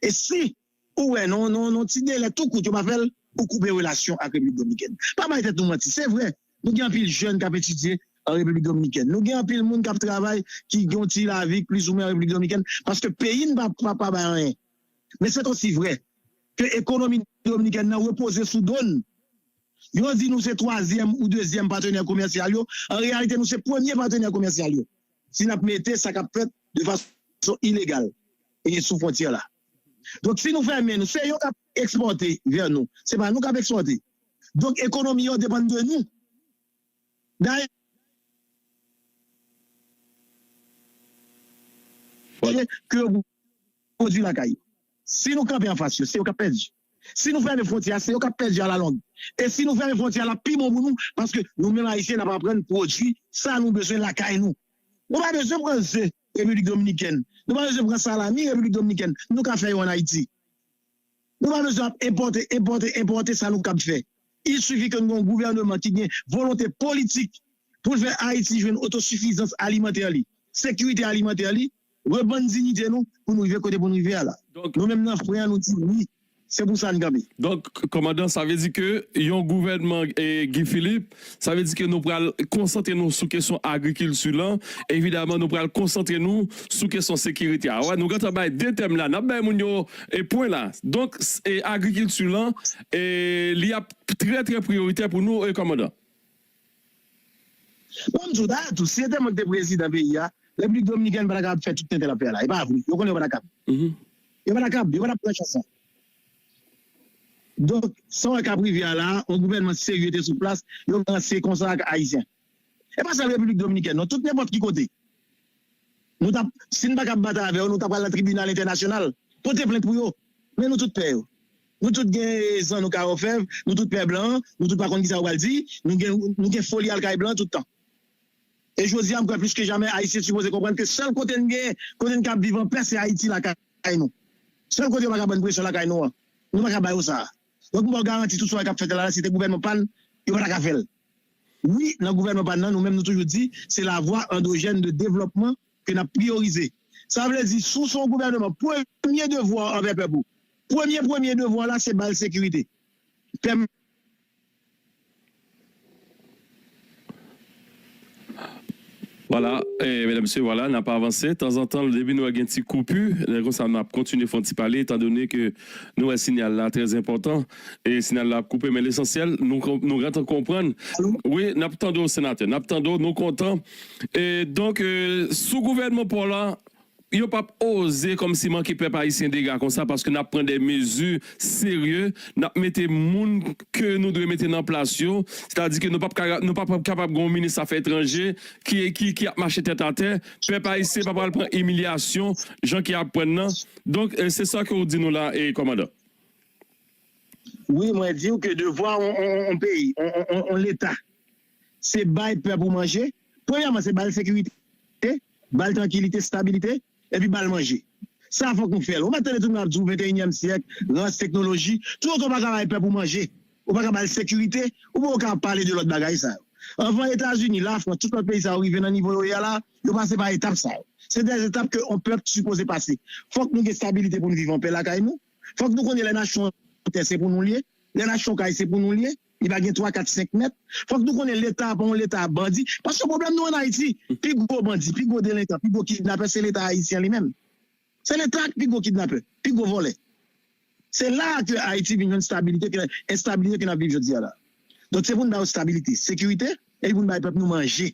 E si ou wè, nan, nan, nan ti delè tou kout, yo pa fè l, ou koupe relasyon ak Repiblik Dominikèn. Pa bay tèt nou manti. Se vre, nou gen anpil jèn k ap etidye an Repiblik Dominikèn. Nou gen anpil moun k ap travay, ki gen yon ti lavi, plizoumwen an Repiblik Dominikèn, paske peyi n pa, pa, pa bay anyen. Men se osi vre ke ekonomi dominikèn nan repoze sou do n. Yo di nou se twazyèm ou dezyèm patnè komèsyal yo. An reyalite, nou se premye patnè komèsyal yo. Si n ap mete sa k ap fèt de fason ilegal e sou fwontyè la. Donk, si nou fèmen nou, se yo k ap ekspòte vè nou. Se pa nou k ap ekspòte. Donk, ekonomi yo depann de nou. Dayè, ke yo pwodui lakay yo. Si nou kanpe anfas yo, se yo k ap pèdi. Si nou fèmen fwontyè a, se yo k ap pèdi alalong. E si nou fèmen fwontyè a, l ap pi bon pou nou, paske nou menm Ayisyen, n ap aprann pwodui sa nou bezwen lakay nou. Nou pa bezwen pran ze Repiblik Dominikèn. Nou pa bezwen pran salami Repiblik Dominikèn. Nou ka fè yo ann Ayiti. Nou pa bezwen ap enpòte, enpòte, enpòte sa nou kab fè. Il suffit ke nou gen yon gouvèneman ki gen volonte politik pou l fè Ayiti jwenn otosifizans alimantè li, sekirite alimantè li, rebann diyite nou pou nou rive kote pou nou rive a la. Donk, nou menm nan fren an, nou di wi, se pou sa n kanpe. Donk, kòmandan, sa vle di ke yon gouvènman, eh, Guy Philippe, sa vle di ke nou pral konsantre nou sou kesyon agrikilti lan. Evidaman, nou pral konsantre nou sou kesyon sekirite a. Wè, nou gentan bay de tèm la. N ap bay moun yo, eh, pwen la. Donk, s- eh, agrikilti lan, eh, li ap trè, trè priyoritè pou nou, eh, kòmandan. Bon, m di w dayè tou, si se te mwen ki te prezidan peyi a, Repiblik Dominikèn pa ta kapab fè tout tenten l ap fè a la. E pa vre. Yo konnen yo pa ta kab. Mhm. Yo pa ta kab. Yo pa ta pran chans lan. Donk, sa w wè k ap rive a la, yon gouvènman serye te sou plas, yo ranse konsa ak Ayisyen. E pa sèl Repiblik Dominikèn, non, tout nenpòt ki kote. Nou t ap, si n pa kab batay avè yo, nou ta pral nan tribinal entènasyonal, pote plent pou yo. Men nou tout pè yo. Nou tout gen zan nou ka ofèv, nou tout pè blan, nou tout pa konn kisa yo pral di, nou gen, nou gen foli al kay blan tout tan. E jodi a, m kwè plis ke jamè, Ayisyen sipoze konprann ke sèl kote n gen, kote n kab viv anpè, se Ayiti lakay nou. Sèl kote yo pa ka ban n presyon lakay nou an. Nou pa ka ba yo sa. Donk, m ba w garanti, tout sa yo k ap fèt la, si se te gouvènman pa n, yo pa ta ka fè l. Wi, nan gouvènman pa n nan, nou menm nou toujou di, se la voie endogène de développement ke n ap priyorize. Sa vle di, si w se yon gouvènman, premye devwa w anvè pèp ou, premye, premye devwa w la, se ba l sekirite. Pèm- Vwala, eh, medam, mesye, vwala, n ap avanse. Tanzantan, depi nou wè gen ti koupi, lè konsa n ap kontinye fè yon ti pale, etandone ke nou wè siyal la trè enpòtan. E siyal la ap koupe, men lesansyèl, nou, nou gentan konprann. Wi, n ap tande w, senatè, n ap tande w, nou kontan. E donk, eh, sou gouvènman pa w la, yo p ap oze kòmsi manke pèp ayisyen dega konsa, paske n ap pran de mezi serye, n ap mete moun ke nou dwe mete nan plas yo, sètadi ke nou p ap ka, nou p ap kapab gen yon minis afè etranje ki, ki, ki ap mache tèt atè, pèp ayisyen pa pral pran imilyasyon jan ke y ap pran nan. Donk, eh, se sa ke w di nou la, eh, kòmandan. Wi, mwen di w ke devwa yon, yon, yon, yon peyi, yon, yon, yon, yon leta, se bay pèp ou manje. Premyèman, se ba l sekirite, ba l trankilite, stabilite, epi ba l manje. Sa fòk nou fè l. Ou mèt tande tout moun ap di w venteyinyèm syèk, rans, teknoloji. Toutotan w pa ka bay pèp ou manje, ou pa ka ba l sekirite, ou poko ka ap pale de lòt bagay sa yo. Anvan Etazini, Lafrans, tout lòt peyi sa yo rive nan nivo yo ye a la, yo pase pa etap sa yo. Se de etap ke yon pèp sipoze pase. Fòk nou gen stabilite pou n viv anpè lakay nou. Fòk nou konnen lè n achte yon tè, se pou nou l ye. Lè n achte yon kay, se pou nou l ye. Li pa gen twa, kat, senk mèt. Fòk nou konnen Leta a pa yon Leta bandi. Paske pwoblèm nou ann Ayiti, pi gwo bandi, pi gwo delenkan, pi gwo kidnapè, se Leta ayisyen li menm. Se Leta a ki pi gwo kidnapè, pi gwo vòlè. Se la a ke Ayiti vin jwenn stabilite, ke, enstabilite ke n ap viv jodi a la. Donk, se pou n ba yo stabilite, sekirite, epi pou n bay pèp nou manje.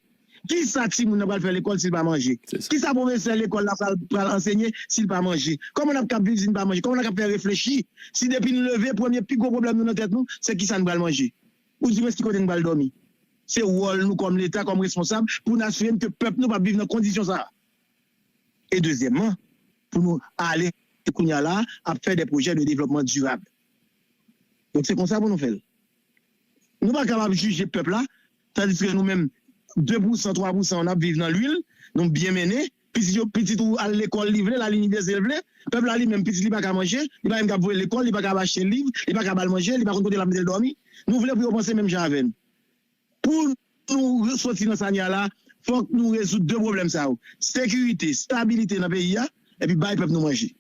Kisa timoun nan pral fè lekòl si l pa manje? Kisa pwofesè lekòl la pral, pral ansenye si l pa manje? Kòman n ap kab viv si n pa manje? Kòman n ap kab fè reflechi si depi n leve, premye pi gwo pwoblèm nou nan tèt nou, se kisa n pral manje? Ou di mwen si kote n pral dòmi? Se wòl nou kòm Leta, kòm responsab, pou n asire n ke pèp nou p ap viv nan kondisyon sa a. E dezyèmman, pou nou ale kounye a la ap fè de pwojè de devlòpman dirab. Donk se konsa pou nou fè l. Nou pa kapab jije pèp la, tandiske nou menm, de pousan, twa pousan, n ap viv nan lwil, nou byen mennen, pitit yo, pitit ou al lekòl li vle, l al inivèsite l vle, pèp la li menm, pitit li pa ka manje, li pa menm ka voye l lekòl, li pa ka achte liv, li pa ka ba l manje, li pa konn kote l ap mete l dòmi. Nou vle pou yo panse menm jan avè n. Pou nou soti nan sanyal la, fòk nou rezoud de pwoblèm sa yo. Sekirite, stabilite nan peyi a, epi bay pèp nou manje.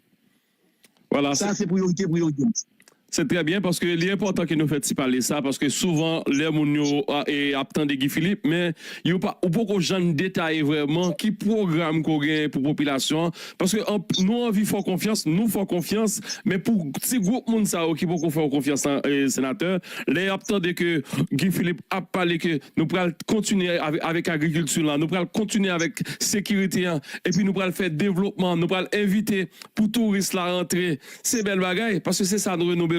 Sa se priyorite, priyorite. Se trè byen, paske li enpòtan ke nou fè ti pale sa, paske souvan lè moun yo ap tande Guy Philippe, men yo pa, ou poko janm detaye vrèman ki pwogram ke w genyen pou popilasyon an, paske nou anvi fè w konfyans, nou fè w konfyans, men pou ti gwoup moun sa yo ki poko fè w konfyans, senatè, lè y ap tande ke Guy Philippe ap pale ke nou pral kontinye avèk agrikilti la, nou pral kontinye avèk sekirite an, epi nou pral fè devlopman, nou pral envite pou touris la rantre. Se bèl bagay, paske se sa nou bezwen.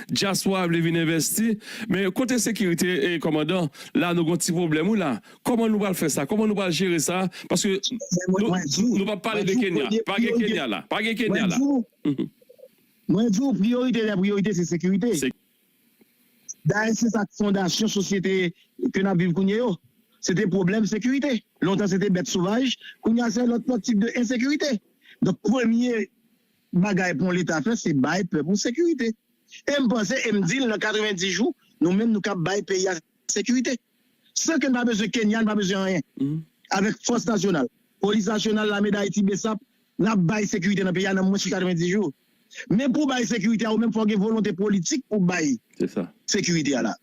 Dyaspora vle vin envèsti. Men kote sekirite, kòmandan, la nou gen yon ti pwoblèm wi la. Kòman nou pral fè sa? Kòman nou pral jere sa? Paske nou p ap pale de Kenya. Pa gen Kenya la. Pa gen Kenya la. Mwen di w, priyorite dè priyorite se sekirite. Dayè se sa k fondasyon sosyete ke n ap viv kounye yo. Se te pwoblèm sekirite. Lontan se te bèt sovaj, kounye a se lòt lòt tip de ensekirite. Donk premye bagay pou yon leta fè se bay pèp ou sekirite. E m panse e m di l nan katrevendis jou nou menm nou kab bay peyi a sekirite. San ke n pa bezwen Kenya, n pa bezwen anyen. Avèk fòs nasyonal, polis nasyonal, lame dayiti, besap, n ap bay sekirite nan peyi a nan mwens ke katrevendis jou. Men pou bay sekirite a ou menm fò w gen volonte politik pou bay sekirite a la.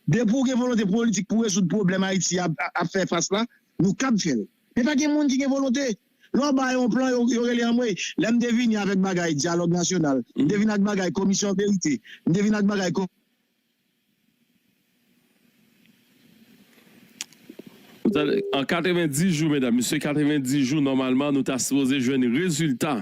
Depi w gen volonte politik pou rezoud pwoblèm Ayiti ap fè fas la, nou kab fè l. Men pa gen moun ki gen volonte. Lè w bay yon plan, yo rele anmwey. Lè m te vini avèk bagay dyalòg nasyonal, m te vini ak bagay komisyon verite, m te vini ak bagay An katrevendis jou medam, mesye, katrevendis jou nòmalman nou ta sipoze jwenn rezilta.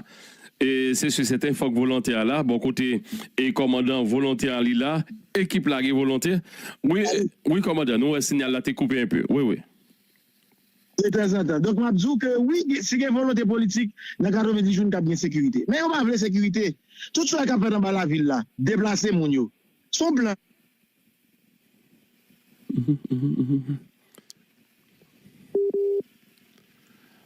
E se si sèten fòk volontè a la bò kote e kòmandan volontè a li la, ekip la gen volontè. Wi, wi kòmandan, nou wè siyal la te koupe enpe. Wi, wi. Detanzantan. Donk m ap di w ke wi, si gen volonte politik, nan katrevendis jou n kab gen sekirite. Men yo pa vle sekirite. Tout sa k ap fèt anba lavil la, deplase moun yo, se yon plan.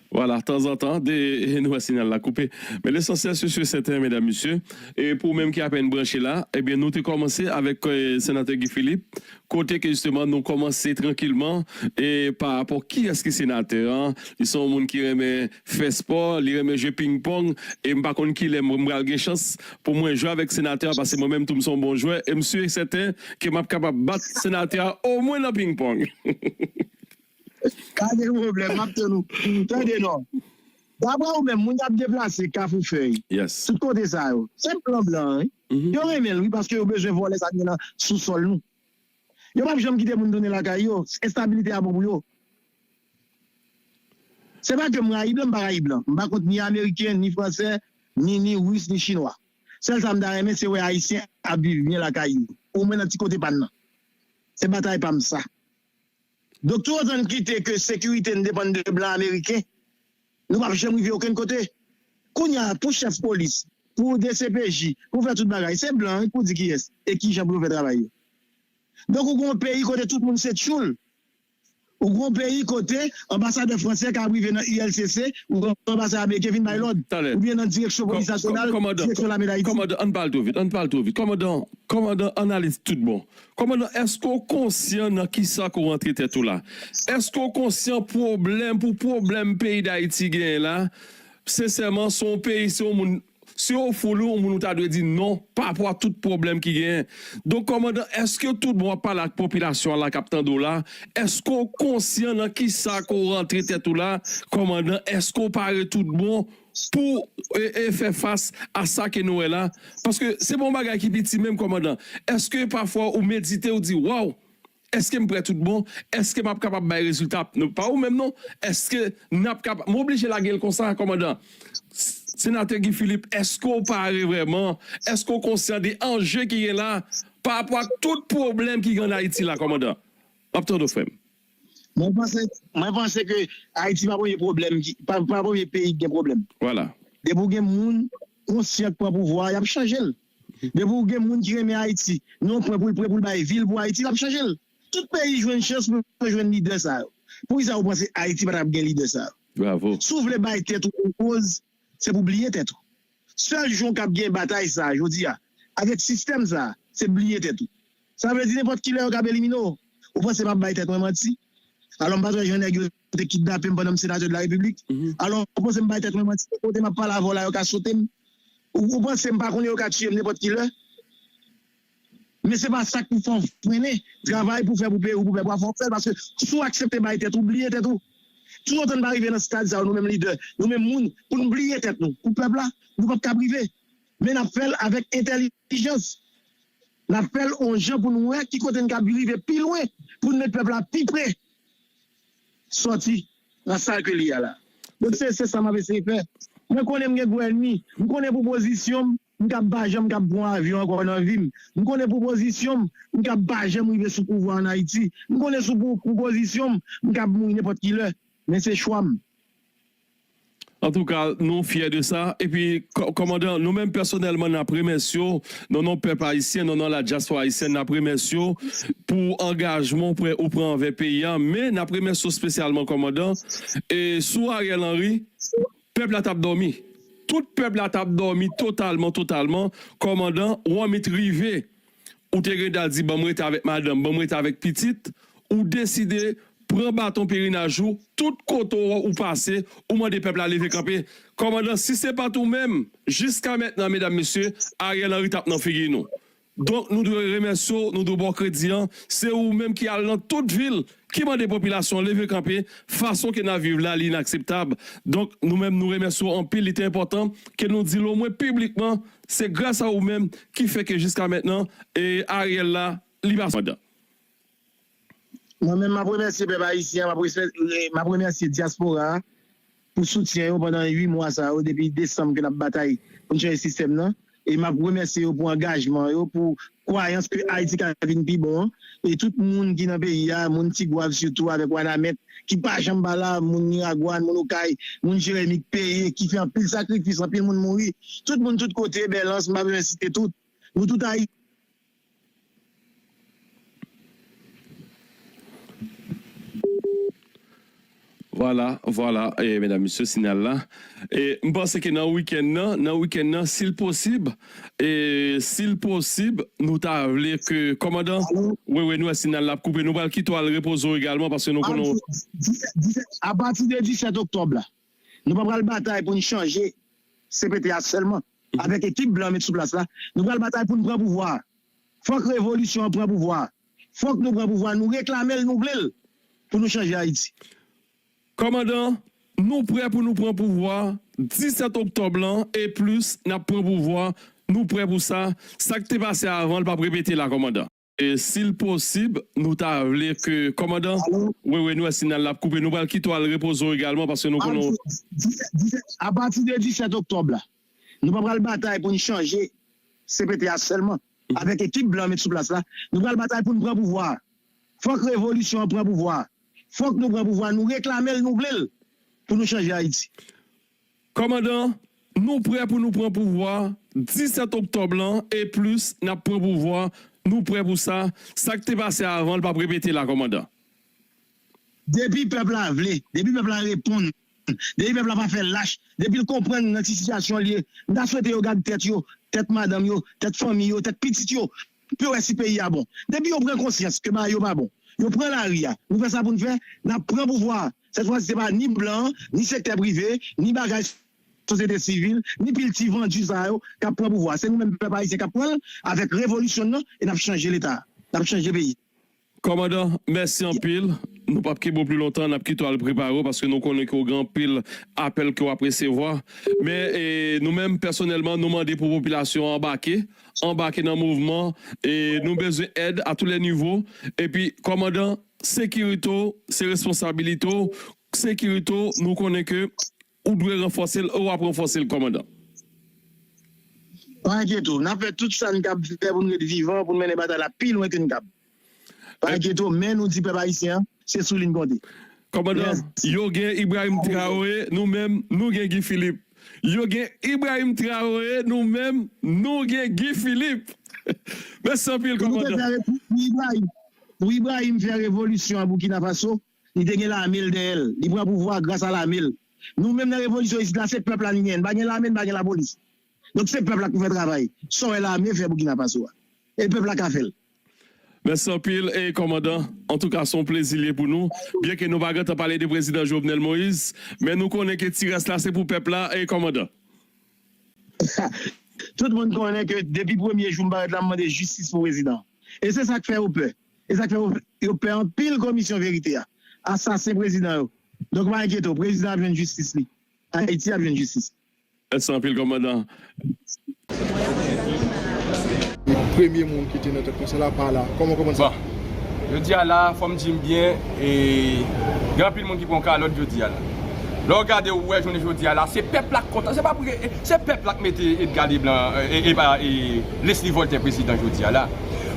Vwala, tanzantan, de, nou wè siyal la koupe. Men lesansyèl, se si sèten, medam, mesye, e pou ou menm ki apèn branche la, ebyen, nou te kòmanse avèk Senatè Guy Philippe, kote ke jisteman nou kòmanse trankilman e pa rapò kiyès ki senatè an. Li se yon moun ki renmen fè spò, li renmen jwe ping pong, e m pa konn kilè m pral gen chans pou mwen jwe avèk senatè a, paske mwen menm tou m se yon bon jwè, e m si e sèten ke m ap kapab bat senatè a omwen nan ping pong. Pa gen pwoblèm, m ap tann ou. Tande non. Daprè ou menm, moun y ap deplase Kafou Fèy, tout kote sa yo, se blan blan an wi. Yo renmen l wi, paske yo bezwen vòlè sa k gen nan sousòl nou. Yo p ap janm kite moun tounen lakay yo. Estabilite a bon pou yo. Se pa ke m rayi blan, m pa rayi blan. M pa kont ni ameriken, ni fransè, ni ni ris, ni chinwa. Sèl sa m ta renmen, se wè ayisyen ap viv byen lakay yo. Omwen nan ti kote pa n nan. Se batay pa m sa. Donk toutotan n kite ke sekirite n depann de blan ameriken, nou p ap janm rive okenn kote. Kounye a, pou chèf polis, pou DCPJ, pou fè tout bagay, se blan an wi k pou di kiyès e kijan pou yo fè travay yo. Donk ou gen yon peyi kote tout moun se tchoul. Ou gen yon peyi kote anbasadè fransè ka rive nan ULCC, ou gen anbasadè ameriken vin bay lòd, oubyen nan direksyon polis nasyonal, direksyon lame Dayiti. Kòmandan, ann pale twò vit, ann pale twò vit. Kòmandan, kòmandan, ann ale tout bon. Kòmandan, èske w konsyan nan kisa ke w rantre tèt ou la? Èske w konsyan pwoblèm pou pwoblèm peyi Dayiti genyen la? Sensèman, se yon peyi, se yon moun, si yo foule yon moun, ou ta dwe di non pa rapò a tout pwoblèm ki genyen. Donk, kòmandan, èske tout bon w ap pale ak popilasyon an la k ap tande w la? Èske w konsyan nan kisa ke w rantre tèt ou la? Kòmandan, èske w pare tout bon pou e, e fè fas a sa ke nou wè la? Paske se pa yon bagay ki piti menm, kòmandan. Èske pafwa ou medite, ou di, waw, Èske m prè tout bon? Èske m ap kapab bay rezilta? Non, pa ou menm non. Èske n ap kapab? M oblije lage l konsa, kòmandan. Senatè Guy Philippe, èske w pare vrèman? Èske w konsyan de anje ki gen la pa rapò ak tout pwoblèm ki gen ann Ayiti la, kòmandan? M ap tande w, frè m. Mwen panse, mwen panse ke Ayiti pa premye pwoblèm, ki- pa, pa premye peyi ki gen pwoblèm. Vwala. Depi w gen moun konsyan k pran pouvwa, y ap chanje l. Depi w gen moun ki renmen Ayiti, nan yon pwen pou l pre pou l bay vi l pou Ayiti, l ap chanje l. Tout peyi jwenn chans pou yo jwenn lidè sa yo. Poukisa ou panse Ayiti pa t ap gen lidè sa yo? Bravo. Si w vle bay tèt ou yon koz, se pou bliye tèt ou. Sèl jan w kab gen batay sa a jodi a, avèk sistèm sa a, se bliye tèt ou. Sa vle di nenpòt kilè yo kab elimine w. Ou panse m ap bay tèt mwen manti? Alò m pa t wè jan nèg yo te kidnape m pandan m senatè de la repiblik? Alò ou panse m bay tèt mwen manti? Kote m ap pale avè w la yo ka sote m? Ou, ou panse m pa konnen yo ka tiye m nenpòt kilè? Men se pa sa k pou fè w frennen. Travay pou fè pou peyi w, pou pèp ou a, fò w fè l. Paske si w aksepte bay tèt ou, bliye tèt ou. Toutotan n pa rive nan stad sa yo, nou menm lidè, nou menm moun, pou n bliye tèt nou, pou pèp la, nou p ap kab rive. Men n ap fè l avèk entèlijans. N ap fè l yon jan pou n wè ki kote n kab rive pi lwen, pou n met pèp la pi pre sòti nan sa ke li ye la. Donk se se sa m ap eseye fè. Mwen konnen m gen gwo ènmi. M konnen pou pozisyon m, m kab pa janm kab pran avyon ankò nan vi m. M konnen pou pozisyon m, m kab pa janm rive sou pouvwa ann Ayiti. M konnen sou pou, pou pozisyon m, m kab mouri nenpòt ki lè. Men se chwa m. Antouka, nou fyè de sa. Epi, kò- kòmandan, nou menm pèsonèlman, n ap remèsye w, nan non pèp ayisyen, nan non ladyaspora ayisyèn, n ap remèsye w pou angajman w pran, ou pran anvè peyi a. Men, n ap remèsye w espesyalman, kòmandan, e sou Ariel Henry, pèp la t ap dòmi. Tout pèp la t ap dòmi totalman, totalman. Kòmandan, ou anmit rive. Ou te gen dwa di, ban m rete avèk madanm, ban m rete avèk pitit, ou deside pran baton pèlerinaj ou, tout kote ou, ou pase, ou mande pèp la leve kanpe. Kòmandan, si se pa t ou menm, jiska mentnan, medam, mesye, Ariel Henry t ap nan figi nou. Donk, nou dwe remèsye w, nou dwe ba w kredi an. Se ou menm ki al nan tout vil, ki mande popilasyon an leve kanpe, fason ke n ap viv la, li inakseptab. Donk, nou menm, nou remèsye w anpil, li te enpòtan ke nou di l omwen piblikman, se gras a ou menm ki fè ke jiska mentnan, e Ariel la, li pa sòlda. Mwen menm, m ap remèsye pèp ayisyen an, m ap respe- m ap remèsye dyaspora a pou soutyen yo pandan uit mwa sa yo, depi desanm ke n ap batay pou n chanje sistèm nan. E m ap remèsye yo pou angajman yo, pou kwayans ke Ayiti ka vin pi bon an. E tout moun ki nan peyi a, moun Tigwav sitou, avèk Wanament, ki pa janm pa la, moun Miragwàn, moun Okay, moun Jeremi k peye, ki fè anpil sakrifis, anpil moun mouri. Tout moun, tout kote, Bèlans, m pa bezwen site tout. Nou tout Ayisyen. Vwala, vwala, e, medam, mesye, siyal la. E, m panse ke nan wikenn nan, nan wikenn nan, si l posib, e, si l posib, nou ta vle ke, kòmandan, wi, wi, nou wè siyal la ap koupe, nou pral kite w al repoze w egalman, paske nou konnen w. Apati de disèt oktòb la, nou pa pral batay pou n chanje C P T a sèlman. Avèk ekip blan met sou plas la, nou pral batay pou n pran pouvwa a. Fòk revolisyon an pran pouvwa a. Fòk nou pran pouvwa a, nou reklame l, nou vle l, pou nou chanje Ayiti. Kòmandan, nou prè pou nou pran pouvwa a, disèt oktòb lan e plis, n ap pran pouvwa a, nou prè pou sa. Sa k te pase avan, l p ap repete la, kòmandan. E si l posib, nou ta vle ke, kòmandan, wi, wi, nou wè siyal la ap koupe, nou pral kite w al repoze w egalman, paske nou konnen w. Apati de disèt oktòb la, nou pa pral batay pou n chanje C P T a sèlman. Avèk ekip blan met sou plas la, nou pral batay pou n pran pouvwa a. Fòk revolisyon an pran pouvwa a. Fòk nou pran pouvwa a, nou reklame l, nou vle l, pou nou chanje Ayiti. Kòmandan, nou prè pou nou pran pouvwa a, disèt oktòb lan e plis, n ap pran pouvwa a, nou prè pou sa. Sa k te pase avan, l p ap repete la, kòmandan. Depi pèp la vle, depi pèp la reponn, depi pèp la pa fè lach, depi l konprann nan ki sitiyasyon l ye, m ta swete yo gad tèt yo, tèt madanm yo, tèt fanmi yo, tèt pitit yo, pou yo wè si peyi a bon. Depi yo pran konsyans ke bagay yo pa bon, yo pran lari a, nou fè sa pou n fè, n ap pran pouvwa a. Sèt fwa si, se pa ni blan an, ni sektè prive, ni bagay sosyete sivil, ni pil ti vandi sa yo k ap pran pouvwa a. Se nou menm pèp ayisyen k ap pran l avèk revolisyon n nan e n ap chanje Leta a. N ap chanje peyi. Kòmandan, mèsi anpil. Nou p ap kenbe w pli lontan, n ap kite w al prepare w, paske nou konnen ke w gen anpil apèl ke w ap resevwa. Men, e, nou menm, pèsonèlman, nou mande pou popilasyon an anbake, anbake nan mouvman, e nou bezwen èd a tou lè nivo. Epi, kòmandan, sekirite w, se responsabilite w. Sekirite w, nou konnen ke ou dwe ranfòse l, e w ap ranfòse l, kòmandan. Pa enkyete w, n ap fè tout sa n kab fè pou n ret vivan, pou n mennen batay la pi lwen ke n kab. Pa enkyete w, men nou di pèp ayisyen an, se sou li n konte. Kòmandan, yo gen Ibrahim Traoré, nou menm, nou gen Guy Philippe. Yo gen Ibrahim Traoré, nou menm, nou gen Guy Philippe. Mèsi anpil, kòmandan. Pou Ibrahim, pou Ibrahim fè revolisyon an Burkina Faso, li te gen lame l dèyè l. Li pran pouvwa a gras a lame l. Nou menm nan revolisyon isit la, se pèp la n gen. N pa gen lame, n pa gen lapolis. Donk se pèp la k pou fè travay. Sa w wè lame fè Burkina Faso a. E pèp la ka fè l. Mèsi anpil, e kòmandan. Antouka, se yon plezi l ye pou nou. Byenke nou pa gentan pale de prezidan Jovenel Moïse, men nou konnen ke ti rès la se pou pèp la, e kòmandan. Tout moun konnen ke depi premye jou m parèt la, m mande jistis pou prezidan. E se sa k fè yo pè. E sa k fè yo, yo pè anpil Komisyon Verite a. Asasen prezidan yo. Donk pa enkyete w, prezidan ap jwenn jistis li. Ayiti ap jwenn jistis. Mèsi anpil, kòmandan. Premye moun ki te nan tèt konsèy la pa la. Kòman w konprann sa? Bon, jodi a la, fò m di n byen, e, gen anpil moun ki pran kalòt jodi a la. Lè w gade, ou wè jounen jodi a la, se pèp la k kontan. Se pa pou, e, se pèp la k mete Edgar Leblanc, e, e, pa, e, Leslie Voltaire prezidan jodi a la.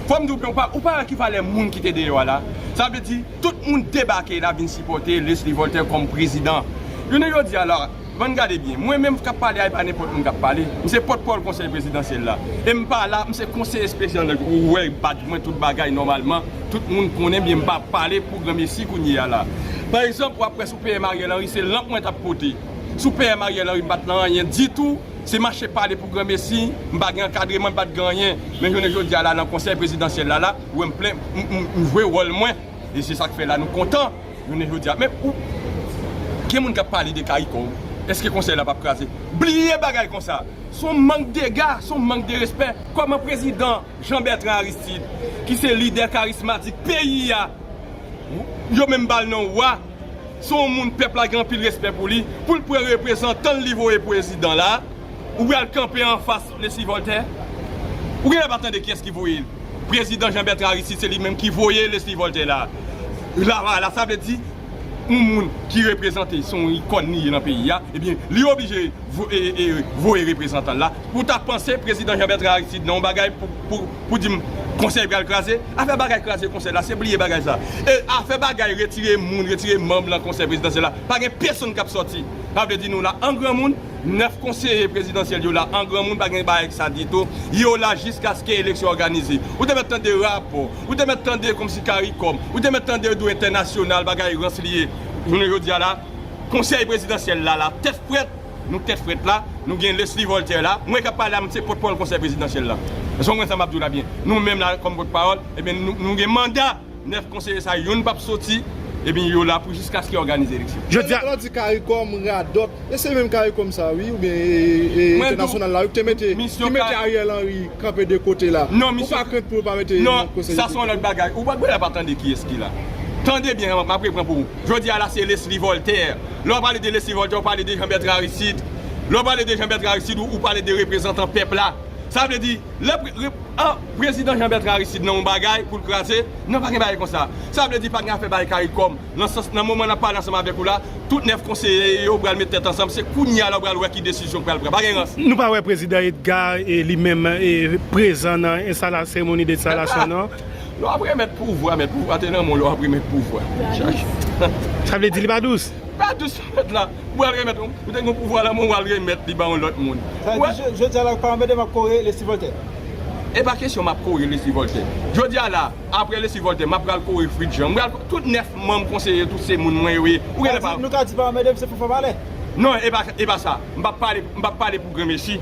Fò m di w byen, ou pa, ou pa wè ki valè moun ki te deyò a la. Sa vle di, tout moun debake la vin sipòte Leslie Voltaire kòm prezidan. Jounen jodi a la, bann gade byen, mwen menm k ap pale a, e pa nenpòt moun k ap pale. M se pòtpawòl konsèy prezidansyèl la. E m pa la, m se konseye espesyal, ou wè badj mwen, tout bagay nòmalman. Tout moun konnen byen, m pa pale pou granmesi kounye a la. Pa egzanp, w ap wè sou P M Ariel Henry, se lanp mwen t ap pote. Sou P M Ariel Henry, m pa t nan anyen ditou. Se mache pale pou granmesi, m pa gen ankadreman, m pa t gen anyen. Men jounen jodi a la, nan konsèy prezidansyèl la, la, ou wè m plen, m, m, m jwe wòl mwen. E se sa k fè la nou kontan, jounen jodi a. Men ou, gen moun k ap pale de Caricom. Èske konsèy la p ap kraze? Bliye bagay konsa. Se yon mank dega, se yon mank de respè. Kòman prezidan Jean Bertrand Aristide, ki se lidè karismatik peyi a, yo menm ba l non wa, se yon moun pèp la gen anpil respè pou li, pou l pran reprezantan l li voye prezidan la, ou pral kanpe anfas Leslie Voltaire? Ou genlè pa tande kiyès ki voye l. Prezidan Jean Bertrand Aristide, se li menm ki voye Leslie Voltaire la. La, la, sa vle di, yon moun ki reprezante, se yon ikòn li ye nan peyi a, ebyen, li oblije vo-, e, e, voye reprezantan l la. Ou ta panse prezidan Jean Bertrand Aristide nan yon bagay pou, pou, pou di m konsèy pral kraze? Afè bagay kraze konsèy la, se bliye bagay sa. E afè bagay retire moun, retire manm nan konsèy prezidansyèl la, pa gen pèsonn k ap sòti. Sa vle di nou la an granmoun, nèf konseye prezidansyèl yo la an granmoun, pa gen bagay sa ditou. Yo la jiskaske eleksyon òganize. Ou te mèt tande rapò, ou te mèt tande kòmsi Caricom, ou te mèt tande do entènasyonal, bagay rans li ye. Jounen jodi a la, konsèy prezidansyèl la, la tèt frèt, nou tèt frèt la, nou gen Leslie Voltaire la. Mwen k ap pale a, m se pòtpawòl konsèy prezidansyèl la. Èske w konprann sa m ap di w la byen? Nou menm la, kòm pòtpawòl, ebyen, nou, nou gen manda nèf konseye sa, youn p ap soti, ebyen, yo la pou jiskaske òganize eleksyon. Jodi a, lè w di Caricom, radòt, e se menm Caricom sa, wi, oubyen, e, e, entènasyonal la, wi, ki te mete, ki mete Ariel Henry kanpe de kote la. Non, misye. Ou pa krent pou yo pa mete yon konseye? Non, sa se yon lòt bagay. Ou pa, ou pa tande kiyès ki la. Tande byen, m ap reprann pou ou. Jodi a la, se Leslie Voltaire. Lè w pale de Leslie Voltaire, ou pale de Jean Bertrand Aristide. Lè w pale de Jean Bertrand Aristide, ou, ou pale de reprezantan pèp la. Sa vle di, lè pre-, re-, an, prezidan Jean Bertrand Aristide nan yon bagay pou l kraze, non, pa gen bagay konsa. Sa vle di, pa gen afè bagay Caricom. Nan sans, nan moman n ap pale ansanm avèk ou la, tout nèf konseye yo pral met tèt ansanm. Se kounye a la w pral wè ki desizyon k pral pran. Pa gen rans. Nou pa wè prezidan Edgar, e, li menm, e, prezan nan enstala-, seremoni de enstalasyon, non? Lè w ap remèt pouvwa, mèt, pouvwa te nan men w, lè w ap remèt pouvwa. Sa vle di li pa dous? Pa dous, mèt la. Ou pral remèt, ou te gen pouvwa la, men w al remèt li ba yon lòt moun. Sa vle di, jodi a la, pa anmède m ap kore Leslie Voltaire. E pa kesyon m ap kore Leslie Voltaire. Jodi a la, apre Leslie Voltaire, m ap pral kore Fritz Jean. M pral, tout nèf manm konseye, tout se moun mwen yo ye. Ou genlè pa. Nou ka di pa anmède m, se pou fè pale. Non, e pa, e pa sa. M p ap pale, m p ap pale pou granmesi.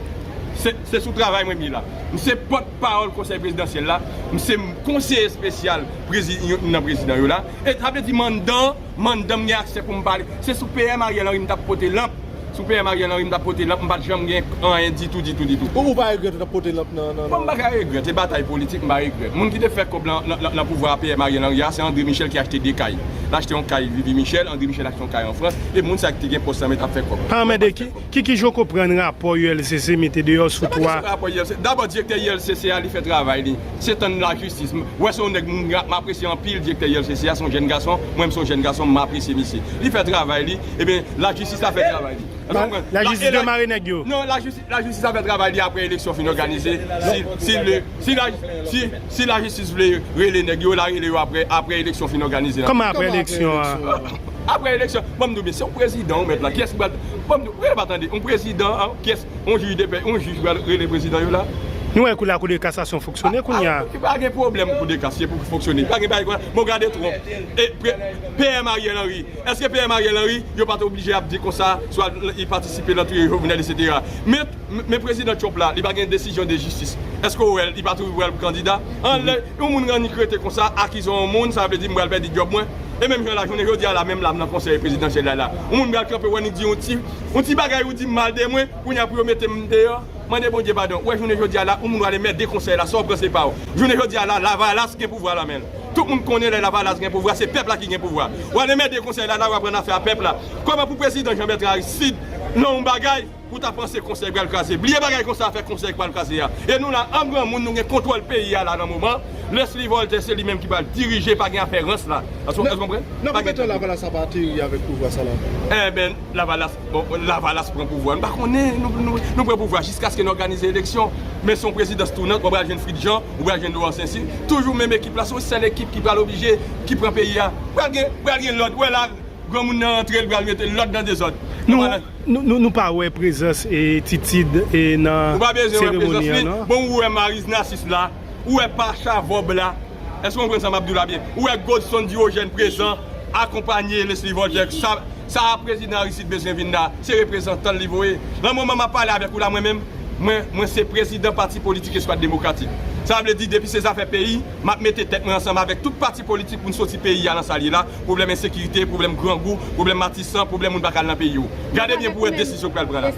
Se, se sou travay mwen m ye la. M se pòtpawòl konsèy prezidansyèl la. M se konseye espesyal prezi-, youn nan prezidan yo la. E sa vle di mandan, mandan m gen aksè pou m pale. Se sou P M Ariel Henry m t ap pote lanp. Sou P M Ariel Henry, m t ap pote lanp, m pa t janm gen anyen ditou, ditou, ditou. Ou, ou pa regrèt ou t ap pote lanp nan, nan, Bon, m pa ka regrèt, se batay politik, m pa regrèt. Moun ki te fè kòb lan, nan, nan, nan pouvwa P M Ariel Henry a, se André Michel ki achte de kay. L achte yon kay Vivi Michel, André Michel achte yon kay an Frans, e moun sa ki te gen pòs lan men t ap fè kòb. Pa anmède ki, ki, ki jan w konprann rapò U L C C mete deyò sou twa? Sa pa kesyon rapò U L C C. Dabò, direktè U L C C a, li fè travay li. Se tann lajistis. M, wè, se yon nèg m, m apresye anpil, direktè U L C C a, se yon jèn gason. Mwen, m se yon jèn gason, m apresye misye. Li fè travay li, ebyen, lajistis la fè travay li. Èske w konprann? Lajistis demare nèg yo. Non, lajistis, lajistis ap fè travay li apre eleksyon fin òganize. Si, si le, si la, si, si lajistis vle rele nèg yo, l a rele yo apre, apre eleksyon fin òganize la. Kòman apre eleksyon an? Apre eleksyon, ban m di w byen, se yon prezidan ou mèt la. Kiyès ki pral, ban m di w, ou pa tande, yon prezidan, an, kiyès, yon jij de pè, yon jij pral rele prezidan yo la? Nou wè kou la kou de kasasyon fonksyone kounye a. Ah, pa gen pwoblèm kou de kas, se pou fonksyone. Pa gen bagay konsa. Bon, gade Trump. E pre-, P M Ariel Henry. Èske P M Ariel Henry, yo pa t oblije ap di konsa, swa l, li patisipe nan touye Jovenel, etsetera. Men, men prezidan Trump la, li pa gen desizyon de jistis. Èske w wè l, li pa toujou pral kandida? Anlè, yon moun annik rete konsa, akize yon moun, sa vle di m pral pèdi djòb mwen. E menm jan la, jounen jodi a la, menm la, m nan konsèy prezidansyèl la, la. Yon moun pral kanpe, w annik di yon ti, yon ti bagay, ou di mal de mwen, kounye a pou yo mete m deyò. Mande Bondye padon. Ou wè, jounen jodi a la, yon moun pral enmède konsèy la, sa w panse pa w? Jounen jodi a la, Lavalas gen pouvwa nan men l. Tout moun konnen lè Lavalas gen pouvwa, se pèp la ki gen pouvwa. W al enmède konsèy la, la w ap rann afè a pèp la. Kòman pou prezidan Jean Bertrand Aristide, nan yon bagay, pou ta panse konsèy pral kraze? Bliye bagay konsa, afè konsèy pral kraze a. E nou la, an granmoun, nou gen kontwòl peyi a la nan moman. Leslie Voltaire, se li menm ki pral dirije, pa gen afè rans la. Èske w konprann? Nan konbyen tan Lavalas ap ateri avèk pouvwa sa la? Enben, Lavalas, bon, Lavalas pran pouvwa. Nou pa konnen, nou, nou, nou pran pouvwa jiskaske n òganize eleksyon. Men se yon prezidans tounant, ou pral jwenn Fritz Jean, ou pral jwenn Laurent Saint-Cyr. Toujou menm ekip la, se yon sèl ekip ki pral oblije, ki pran peyi a. Pral gen, pral gen lòd. Ou wè la, granmoun nan rantre, li pral mete lòd nan dezòd. Nou, nou, nou, nou pa wè prezans e Titid e nan seremoni an, non? Ou pa bezwen wè prezans li. Bon, ou wè Maryse Narcisse la, ou wè Pacha Vòb la. Èske w konprann sa m ap di w la byen? Ou wè Godson Diogène prezan, akonpanye Leslie Voltaire. Sa, sa prezidan Aristide bezwen vin la, se reprezantan l li voye. Nan moman m ap pale avèk ou la, mwen menm, mwen, mwen se prezidan pati politik Eskwad Demokratik. Sa vle di, depi se zafè peyi, m ap mete tèt mwen ansanm avèk tout pati politik pou n soti peyi a nan sa l ye la. Pwoblèm ensekirite, pwoblèm grangou, pwoblèm Matisan, pwoblèm moun pa ka al nan peyi yo. Gade byen pou w wè desizyon k pral pran la.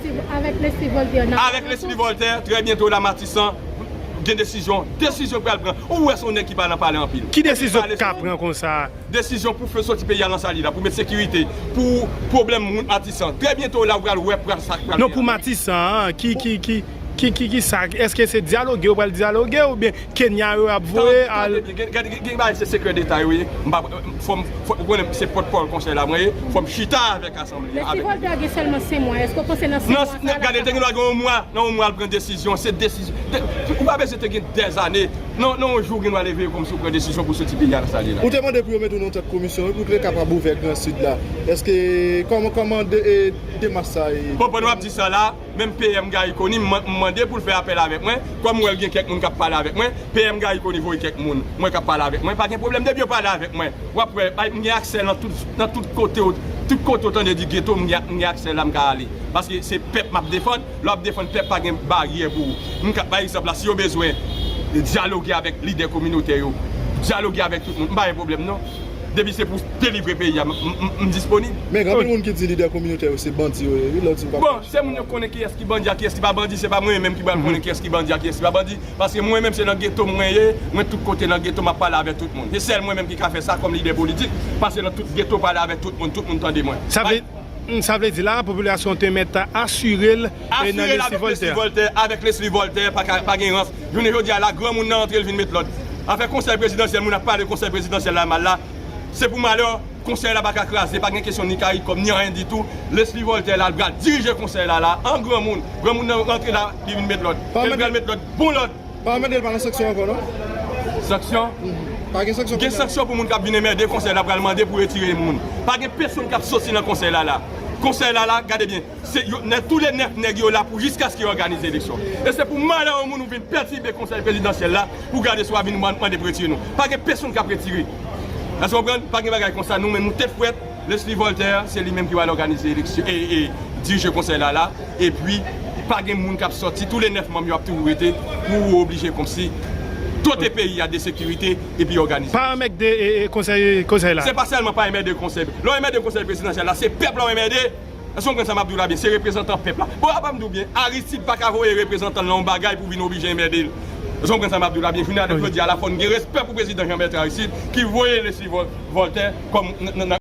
Avèk Leslie Voltaire, trè byento la, Matisan, gen desizyon, desizyon k pral pran. Ou wè se yon nèg ki pa nan pale anpil. Ki desizyon k ka pran konsa? Desizyon pou fè soti peyi a nan sa l ye la, pou met sekirite, pou pwoblèm moun Matisan. Trè byento la, ou pral wè pral sa k pral gen. Non, pou Matisan an, ki, ki, ki, ki, ki, ki sa? Èske se dyaloge yo pral dyaloge oubyen Kenya yo ap voye al? Tande byen, gen, gen, gen, gen bagay se sekrè deta yo ye. M pa, fò m, fò, ou konnen se pòtpawòl konsèy la mwen ye. Fò m chita avèk asanble a, avèk Voltaire gen sèlman senk mwa. Èske w panse nan senk mwa sa l ap kapab? Gade, te gen dwa gen yon mwa, nan yon mwa l pran desizyon. Se desizyon. Ou pa bezwen te gen dèzane. Nan, nan yon jou, ou gen dwa leve kòmsi ou pran desizyon pou soti peyi a nan sa l ye la. Ou te mande pou yo mete w nan tèt komisyon wi, pou te kapab ouvè Gran Sid la. Èske, kòman, kòman de, e, demach sa ye? Bon, pandan w ap di sa la, menm P M Garry Conille, m, m mande pou l fè apèl avèk mwen. Kòm m wè l gen kèk moun k ap pale avèk mwen, P M Garry Conille voye kèk moun, mwen k ap pale avèk mwen, pa gen pwoblèm. Depi yo pale avèk mwen, w ap wè, bay, m gen aksè nan tout, nan tout kote, tout kote w tande di geto, m gen, m gen aksè la, m ka ale. Paske se pèp m ap defann, lè w ap defann pèp, pa gen baryè pou ou. M ka, pa egzanp la, si yo bezwen dyaloge avèk lidè kominotè yo, dyaloge avèk tout moun, m pa gen pwoblèm non. Depi se pou delivre peyi a, m, m, m, m disponib. Men gen anpil moun ki di lidè kominotè yo se bandi yo ye, wi, lè w di m pa. Bon, se moun yo konnen kiyès ki bandi a kiyès ki pa bandi, se pa mwen menm ki pral konnen kiyès ki bandi a kiyès ki pa bandi. Paske mwen menm se nan geto mwen ye, mwen tout kote nan geto m ap pale avèk tout moun. Se sèl mwen menm ki ka fè sa kòm lidè politik, pase nan tout geto pale avèk tout moun, tout moun tande mwen. Sa vle, sa vle di la, popilasyon te mèt asire l, e, nan Leslie Voltaire. Asire l avèk Leslie Voltaire, avèk Leslie Voltaire, pa ka, pa gen rans. Jounen jodi a la, granmoun nan rantre, l vin met lòd. Afè konsèy prezidansyèl, moun ap pale konsèy prezidansyèl la mal la. Se pou malè, konsèy la pa ka kraze, pa gen kesyon ni karikòm, ni anyen ditou. Leslie Voltaire la, l pral dirije konsèy la, la, an granmoun. Granmoun nan rantre la, li vin met lòd. E l pral met lòd, bon lòd. Pa mande l pa nan sanksyon ankò, non? Sanksyon? Mhm. Pa gen sanksyon. Gen sanksyon pou moun k ap vin enmède konsèy la, pral mande pou retire moun. Pa gen pèsonn k ap soti nan konsèy la, la. Konsèy la, la, gade byen. Se yo, nèg, tou le nèf nèg yo la pou jiskaske yo òganize eleksyon. E se pou malè yon moun ou vin pètibe konsèy prezidansyèl la, pou gade si w a vin man-, mande pou retire nou. Pa gen pèsonn k ap retire. Èske w konprann? Pa gen bagay konsa, nou menm nou tèt frèt. Leslie Voltaire, se li menm ki pral òganize eleksyon, e, e dirije konsèy la, la. Epi, pa gen moun k ap sòti, tou le nèf manm yo ap toujou rete, pou ou oblije kòmsi dote peyi a de sekirite, epi òganize. Pa anmède, e, e, konsèy, konsèy la. Se pa sèlman pa anmède konsèy. Lè w anmède konsèy prezidansyèl la, se pèp la w anmède. Èske w konprann sa m ap di w la byen? Se reprezantan pèp la. Bon, apa m di w byen, Aristide pa ka voye reprezantan l nan yon bagay pou vin oblije enmède l. Èske w konprann sa m ap di w la byen? Jounen avèk jodi a la, fò n gen respè pou prezidan Jean Bertrand Aristide ki voye Leslie Vol- Voltaire kòm n- n- n-